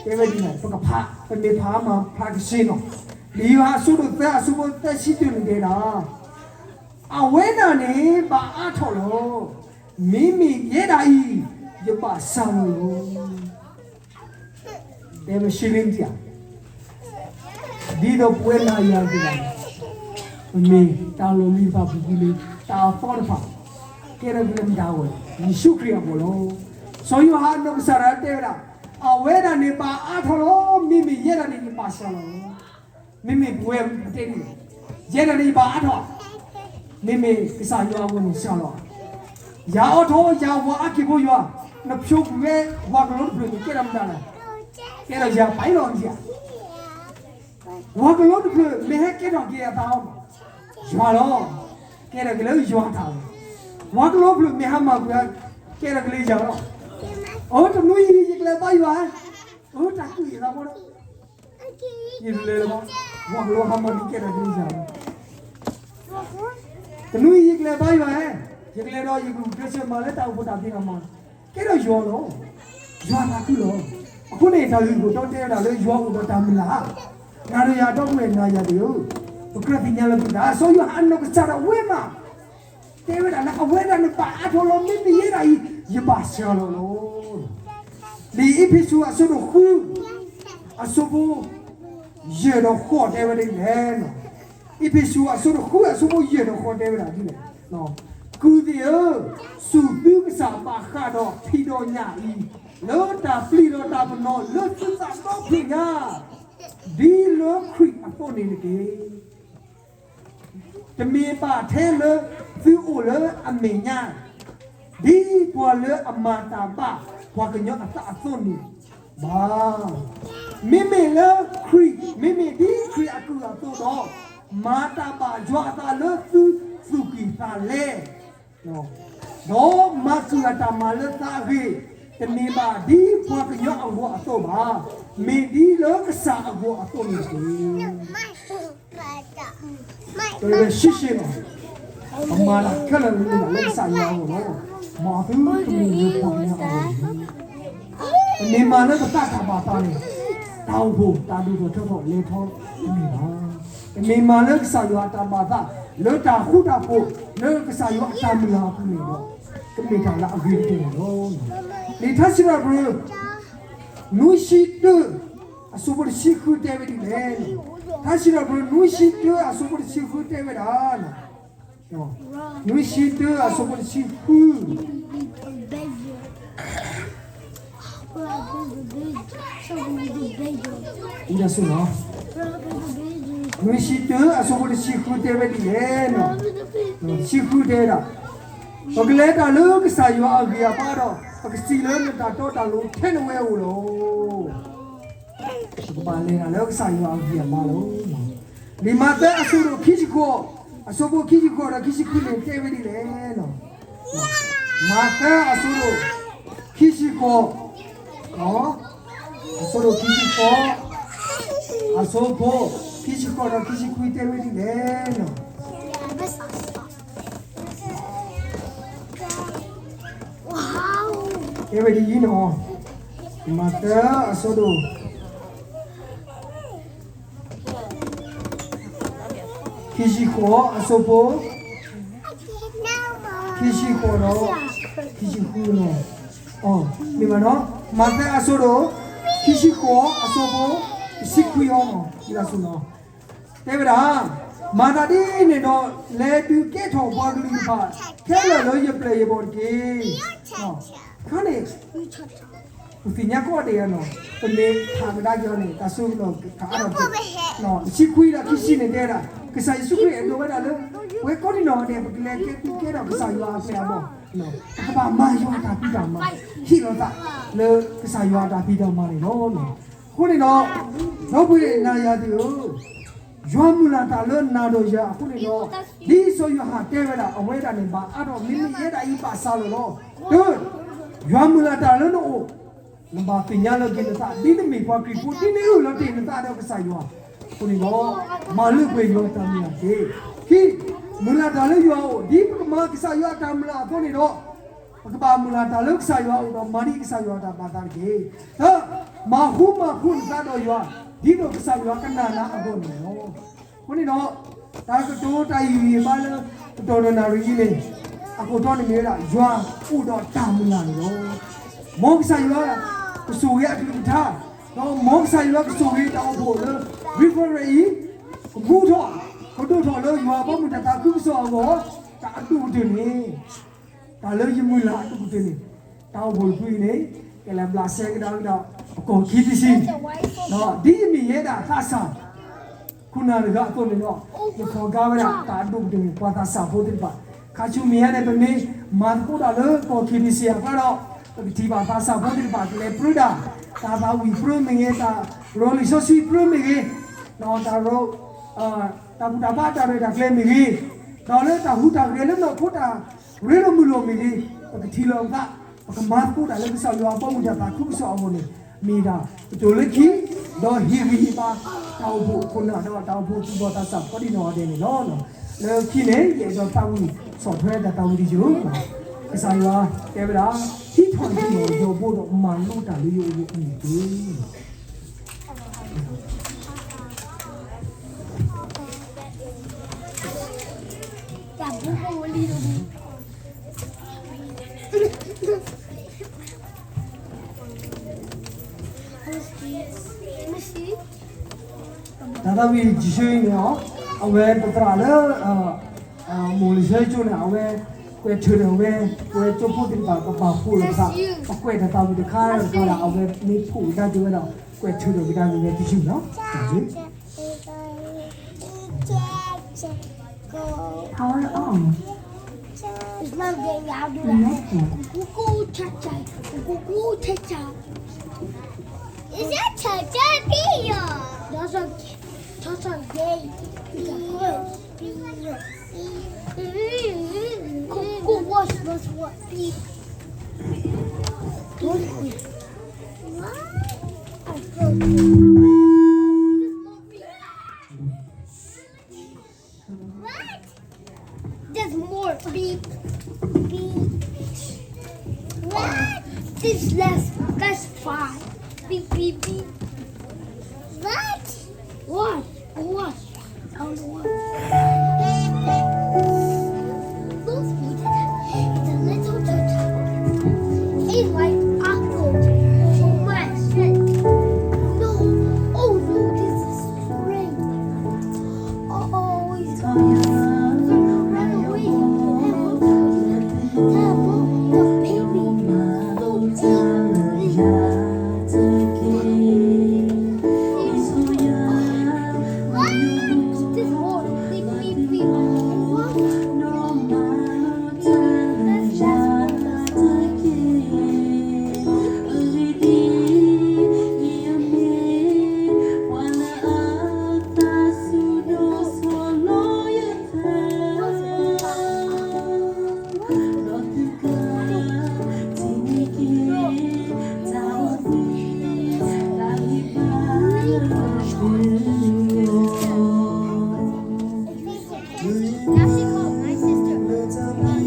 တဲဝဲဒ်လဲၣ်, ပကဖး, ပမ့ၢ်ဖးမၤဖးကဆ့လီၤ. လံာ်ယိၤဟၣ်အဆၢဒိၣ်သၢအဆၢဖိသၢဆံတၢန့ၣ်တဲဒၣ်, အဝဲဒၣ်န့ၣ်ဘၣ်အါထီၣ်လီၤ. မ့မ့ၢ်ယဲဒၣ်အံၤ ယဘၣ်စှၤလီၤလီၤ. တဲဝဲရှင်းလင်းစရာ, ဒ်သိးပဝဲနၤယၤတဂၤန့ၣ်, ပမ့ၢ်တၢ်လီၢ်လံၤတဖၣ်ပူၤကွံာ်လံ, တၢ်အသီတဖၣ် ကဲထီၣ်က့ၤလၢမတၤအဂီၢ်လဲၣ်, ယ့ၣ်ၡူးခရံာ်အဂီၢ်လီၤ. စီၤယိၤဟၣ်အနီၢ်ကစၢ်ဒၣ်တဲဝဲဒၣ်, အဝဲဒၣ်န့ၣ်ဘၣ်အါထီၣ်လီၤ, မ့မ့ၢ်ယဲဒၣ်န့ၣ် ယဘၣ်စှၤလီၤလီၤ. မ့မ့ၢ်ပဝဲပတဲဒ်လဲၣ်, ယဲဒၣ်န့ၣ်ယဘၣ်အါထီၣ်, မ့မ့ၢ်ကစၢ်ယွၤအဂီၢ်န့ၣ်စှၤလီၤ. ယၤအိးထီၣ်ယၤဝၤအါက့ၤဖိယွၤ, နဖျိကွံာ်ဝဲဝၤကလိတဖျၢၣ်န့ၣ် ကဲထီၣ်မတၤလဲၣ်. ကဲထီၣ်ယၤပာ်လီၤကယၤ. ဝၤကလိတဖျၢၣ်မ့ၢ်ဟဲကဲထီၣ်က့ၤအသးအီၤ, ယွၤလီၤ. ကဲထီၣ်က့ၤလၢယွၤတၢ်လီၤ. ဝၤကလိတဖျၢၣ်မ့ၢ်ဟဲမၤကွံာ်, ကဲထီၣ်က့ၤလၢယၤလီၤ. အၢ တနွံအံၤ ယကလဲၤဘါယွၤ, အၢ တၢ်ကူၣ်အသးဖိဒီး ယလဲၤလၢၤဘၣ်, ဝၤကလိဟဲမၤကွံာ် ကဲထီၣ်က့ၤလၢယၤလီၤ. တနွံအံၤ ယကလဲၤဘါယွၤဧၢ, ယကလဲၤဒီးယကဒုးဆၢမၤလၢတၢ်အိၣ်ဖှိၣ်တၢ်ဖံးတၢ်မၤ, ကဲထီၣ်ယွၤလီၤ. ယွၤတၢ်ကူၣ်လီၤ. အဃိန့ၣ် တၢ်ဂ့ၢ်ကီၤဒီတဲဝဲဒၣ်လၢယွၤအိၣ်ဒီးတၢ်မုၢ်လၢ်, နၤဒီးယၤဒီပုၢ်ဝဲၢ်နၤယၤသ့ၣ်ဧၢ, ပကြၢးသ့ၣ်ညါလၢပသး စီၤယိၤဟၣ်အနီၢ်ကစၢ်ဒၣ်ဝဲမး တဲဝဲဒၣ်လၢအဝဲဒၣ်န့ၣ် ဘၣ်အါထီၣ်လီၤ မ့မ့ၢ်ယဲဒၣ်အံၤ ယဘၣ်စှၤလီၤလီၤ. လံာ်အ့းဖ့းစူးအဆၢဒိၣ်ဃု အဆၢဖိ ယဲၢ်ဒီးဃိးတဲဝဲဒ်လဲၣ်. အ့းဖ့းစူးအဆၢဒိၣ်ဃု အဆၢဖိယဲၢ်ဒီးဃိးတဲဝဲဒၣ်ဒ်လဲၣ်. ကုၢ်သ့ၣ်ဧၢ, စူၢ်သုကစၢ်ဘၣ်ဃးဒီးဖံးဒီးညၣ်အံၤ, လၢတၢ်ပျံၤဒီးတၢ်ပနီၣ်လၢသုသးဒီဖျၢၣ်ညါ, ဒ်လၢခရံာ်အသိးန့ၣ်တက့ၢ်. တမ့ၢ်ဘၣ်ထဲလၢသုအိၣ်လၢအမဲာ်ညါ, ဒ်ပှၤလၢအမၤတၢ်ဘၣ်ပှၤကညီအသးအသိးန့ၣ်ဘၣ်. မ့မ့ၢ်လၢခရံာ်, မ့မ့ၢ်ဒ်ခရံာ်အကုၢ်အသိးဒီး, မၤတၢ်ဘၣ်ယွၤအသးလၢသုသူၣ်ကံၢ်သးလဲ, ဒီးမၤကုၢ်အတၢ်မၤလၢသးအဂ့ၢ်, တမ့ၢ်ဘၣ်ဒ်ပှၤကညီအဂီၢ်အသိးဘၣ်, မ့ၢ်ဒ်လၢကစၢ်အဂီၢ်အသိးန့ၣ်တက့ၢ်. ပဝဲဆံးဆံးလီၤ. ပမၤတၢ်ခဲလၢာ်လၢမ့ၢ်ဒၣ်လၢကစၢ်ယွၤအဂီၢ်လီၤ. မ်အသုတမ့ၢ်လၢပှၤကညီအဂီၢ်တဂ့ၤ. ပမ့ၢ်မၤလၢပသးတၢ်ဘၣ်သးန့ၣ်, တၢ်အိၣ်ဖှိၣ်တၢ်ဒိၣ်ထီၣ်ထီထီၣ်လဲၤထီၣ်တမ့ၢ်ဘၣ်. ပမ့ၢ်မၤလၢကစၢ်ယွၤအတၢ်ဘၣ်သး, လၢတၢ်ဃူတၢ်ဖိး, လၢကစၢ်ယွၤအတၢ်မုၢ်လၢ်အပူၤန့ၣ်ဒီး, ကမ့ၢ်တၢ်လၢအဂ့ၤတက့ၢ်န့ၣ်လီၤ. လံာ်ထါစံးထီၣ်ပတြၢၤ နွံဆံတၢ အဆၢဖိတဆံဃုတဲဝဲဒ်လဲၣ်. ထါစံးထီၣ်ပတြၢၤ နွံဆံတၢ အဆၢဖိတဆံဃုတဲဝဲဒၣ်, နွံဆံတၢ အဆၢဖိတဆံဃု, အံၤဒၣ်ဆိနီၤ, နွံဆံတၢ အဆၢဖိတဆံဃုတဲဝဲဒ်လဲၣ်. တဆံဃုတဲဝဲဒၣ်, ပကလဲၤတၢ်လၢကစၢ်ယွၤအဂံၢ်အဘါဒီး, ပကစံးလၢနတၢ်တီတၢ်လိၤထဲနဝဲအအိၣ်လီၤ. ပကဘၣ်လဲၤတၢ်လၢကစၢ်ယွၤအဂံၢ်အဘါလီၤ. လံာ်မးသဲအဆၢဒိၣ်ခံဆံဃိး, အဆၢဖိခံဆံဃိးဒီးခံဆံခွံန့ၣ်တဲဝဲဒ်လဲၣ်. မးသဲအဆၢဒိၣ် ခံဆံဃိး, အဆၢဒိၣ်ခံဆံဃိး, အဆၢဖိ ခံဆံဃိးဒီးခံဆံခွံတဲဝဲဒ်လဲၣ်. တဲဝဲဒ်အံၤနီၤ, မးသဲအဆၢဒိၣ် ခံဆံဃိး အဆၢဖိ ခံဆံဃိးဒီး ခံဆံဃုနီၤ. မ့ၢ်ဘၣ်နီၤ, မးသဲအဆၢဒိၣ် ခံဆံဃိး အဆၢဖိ တဆံခွံအံၤနီၤ, ယလၢဆူနီၤ, တဲဝဲဒၣ်, မၤသးဒ်န့ၣ်ဒီး လဲၤဒုးကဲထီၣ်ပှၤကလုာ်တဖၣ် ခဲလၢာ်လၢယပျဲၢ်ယဘီၣ်တက့ၢ်. ခါန့ၣ် ပသ့ၣ်ညါကိးဂၤဒဲးနီၤ, ပမ့ၢ်ဖးကဒါက့ၤအီၤန့ၣ် တၢ်စိကမီၤကအါထီၣ်တက့ၢ်. တဆံခွံဒီးခံဆံန့ၣ်တဲဒၣ်, ကစၢ်ယ့ၣ်ၡူးခရံာ်အဲၣ်ဒိးဝဲဒၣ်လၢ ပဝဲကိးဒံနီၢ်ဂၤဒဲး ပကလဲၤကဲသုးကဲထီၣ်ကစၢ်ယွၤအပျဲၢ်အဘီၣ်, ပကဘၣ်မၤယွၤအတၢ်ဖံးတၢ်မၤ, ဟ့ၣ်လီၤသးလၢကစၢ်ယွၤအတၢ်ဖံးတၢ်မၤန့ၣ်လီၤ. အဃိန့ၣ်ဒီး ဒီပုၢ်ဝဲၢ်နၤယၤသ့ၣ်ဧၢ, ယွၤမုၢ်လၢ်တၢ်လၢနၤဒီးယၤအဃိန့ၣ်ဒီး, ဒ်စီၤယိၤဟၣ်တဲဝဲဒၣ် အဝဲဒၣ်န့ၣ် ဘၣ်အါထီၣ် မ့မ့ၢ်ယဲဒၣ်အံၤဘၣ်စှၤလီၤလီၤ. တၢ, ယွၤမုၢ်လၢ်တၢ်လၢနအိၣ်, နဘၣ်သ့ၣ်ညါလၢက့ၤနသး ဒ်နမ့ၢ်ပှၤခရံာ်ဖိ ဒ်နအၢၣ်လီၤတ့ၢ်နသးဒီးကစၢ်ယွၤအဃိန့ၣ်ဒီး, မၤလၢပှဲၤယွၤတၢ်မုၢ်လၢ်တက့ၢ်. ခံ, မုၢ်လၢ်တၢ်လၢယွၤအအိၣ် ဒ်ပကမၤကစၢ်ယွၤအတၢ်မုၢ်လၢ်အသိးန့ၣ်ဒီး, ပကဘၣ်မုၢ်လၢ်တၢ်လၢကစၢ်ယွၤအအိၣ်ဒီးမၤဒံးကစၢ်ယွၤအတၢ်ဘၣ်သးတက့ၢ်. သၢ, မၤဃူမၤဖိးနသးဒီးယွၤ, ဒ်သိးကစၢ်ယွၤကနာ်နၤအဂီၢ်န့ၣ်လီၤ. အဃိန့ၣ်ဒီး, တၢ်ကတိၤတၢ်ဂ့ၢ်ဂ့ၢ်ဘါလၢ ကတီၢ်တနၣ်ရံၣ်အံၤန့ၣ်, အခိၣ်တီန့ၣ်မ့ၢ်ဝဲဒၣ် ယွၤအိၣ်ဒီးတၢ်မုၢ်လၢ်န့ၣ်လီၤ. မ်ကစၢ်ယွၤကဆိၣ်ဂ့ၤအကလုၢ်ကထါ, ဒီးမ်ကစၢ်ယွၤကဆိၣ်ဂ့ၤတၢ်အိၣ်ဖှိၣ်လၢ River Ray အံၤ, ကမူထီၣ်, ကဒိၣ်ထီၣ်လၢယွၤဘီမုၢ်တၢ်သးခုကစီၣ်အဂီၢ်, တၢ်အဒိၣ်ကတၢၢ်န့ၣ်, တၢ်လၢယမုၢ်လၢ်အဒိၣ်ကတၢၢ်န့ၣ်, တၢ်အိၣ်ဖှိၣ်တဖုအံၤန့ၣ်, ကလဲၤဘျးစဲကဒါကဒီး, အကီၢ်ခံတဆံ, ဒီးဒ်ယမ့ၢ်ယဲဒၣ်သးစၢ် ခိၣ်နၢ်တဂၤအသိးန့ၣ်ဒီး ယခီၣ်ကါဝဲဒၣ်တၢ်အဒိၣ်ကတၢၢ်န့ၣ် ပှၤသးစၢ်ဖိသ့ၣ်တဖၣ်, ခါဆူမဲာ်ညါန့ၣ် ပမ့ၢ်မၤသကိးတၢ်လၢကီၢ် K B C အကျါဒီး ပကထံၣ်ဘၣ်သးစၢ်ဖိသ့ၣ်တဖၣ်ကလဲၤပြၢတၢ်, တၢ်သးဝံၣ်ပြၢမ့ၢ်ဂ့ၤ, တၢ်ရီၤလံာ်စီဆှံပြၢမ့ၢ်ဂ့ၤ, ဒီးတၢ် တၢ်ဘူၣ်တၢ်ဘါတၢ်ရဲၣ်တၢ်ကျဲၤမ့ၢ်ဂ့ၤ, ဒီးလၢတၢ်ဟူးတၢ်ဂဲၤလၢနီၢ်ခိတၢ်ရ့လိာ်မုာ်လိာ်မ့ၢ်ဂ့ၤ, ပကထံၣ်လိာ်ပသး, ပကမၤသကိးတၢ်လၢကစၢ်ယွၤအဘီအမုၢ်တၢ်သးခုကစီၣ်အဂီၢ်န့ၣ် မ့ၢ်ဒၣ်ပတိၢ်လၢခံ, ဒီးဟ့ၣ်ဂံၢ်ဟ့ၣ်ဘါ တၢ်အိၣ်ဖှိၣ်ခိၣ်နၢ်ဒီးတၢ်အိၣ်ဖှိၣ်သူၣ်ဘီၣ်သးစၢ်ကိးဒံနီၢ်ဂၤဒဲးန့ၣ်လီၤ. လၢခံန့ၣ် ယအဲၣ်ဒိးသးဝံၣ်ဆီၣ်ထွဲတၢ်သးဝံၣ်တယုၢ်, ကစၢ်ယွၤတဲဝဲဒၣ်, ဟံးထီၣ်ယိာ်ဘိဒီးမၤလိတၢ်လၢယအိၣ်အဂီၢ်န့ၣ်တက့ၢ်. တၢ်သးဝံၣ်ယ့ၣ်ၡူးအံၤန့ၣ်လီၤ, အဝဲပသရၣ်လၢ မိၢ်လံၤဆၢကၠိန့ၣ် အဝဲကွဲးထၢၣ်ဒီးဝဲ, ပဝဲကၠိဖိသ့ၣ်တဖၣ် ပပာ်ဖှိၣ်လိာ်ပသး, ပကွဲးတၢ်သးဝံၣ်တခါတခါဒီး အဝဲမ့ၢ်ဖှိၣ်ကဒါက့ၤဝဲဒီး ကွဲးထၢၣ်ဒီးကဒါက့ၤဝဲတယုၢ်လီၤ. Power on. It's not gay, I'll do that. Connected. Cuckoo, cha-cha. Cuckoo, cha-cha. Is that cha-cha, Pia? That's a, that's a gay. It's a girl. Go, go wash, wash, wash. Don't quit. What? I broke it. What? There's more. Beep, beep. What? This last, that's five. Beep, beep, beep. What? What? What? I don't know what. Those, it's a little turtle. It's like apple. So much. No. Oh no, this is strange. Now she called my sister. What?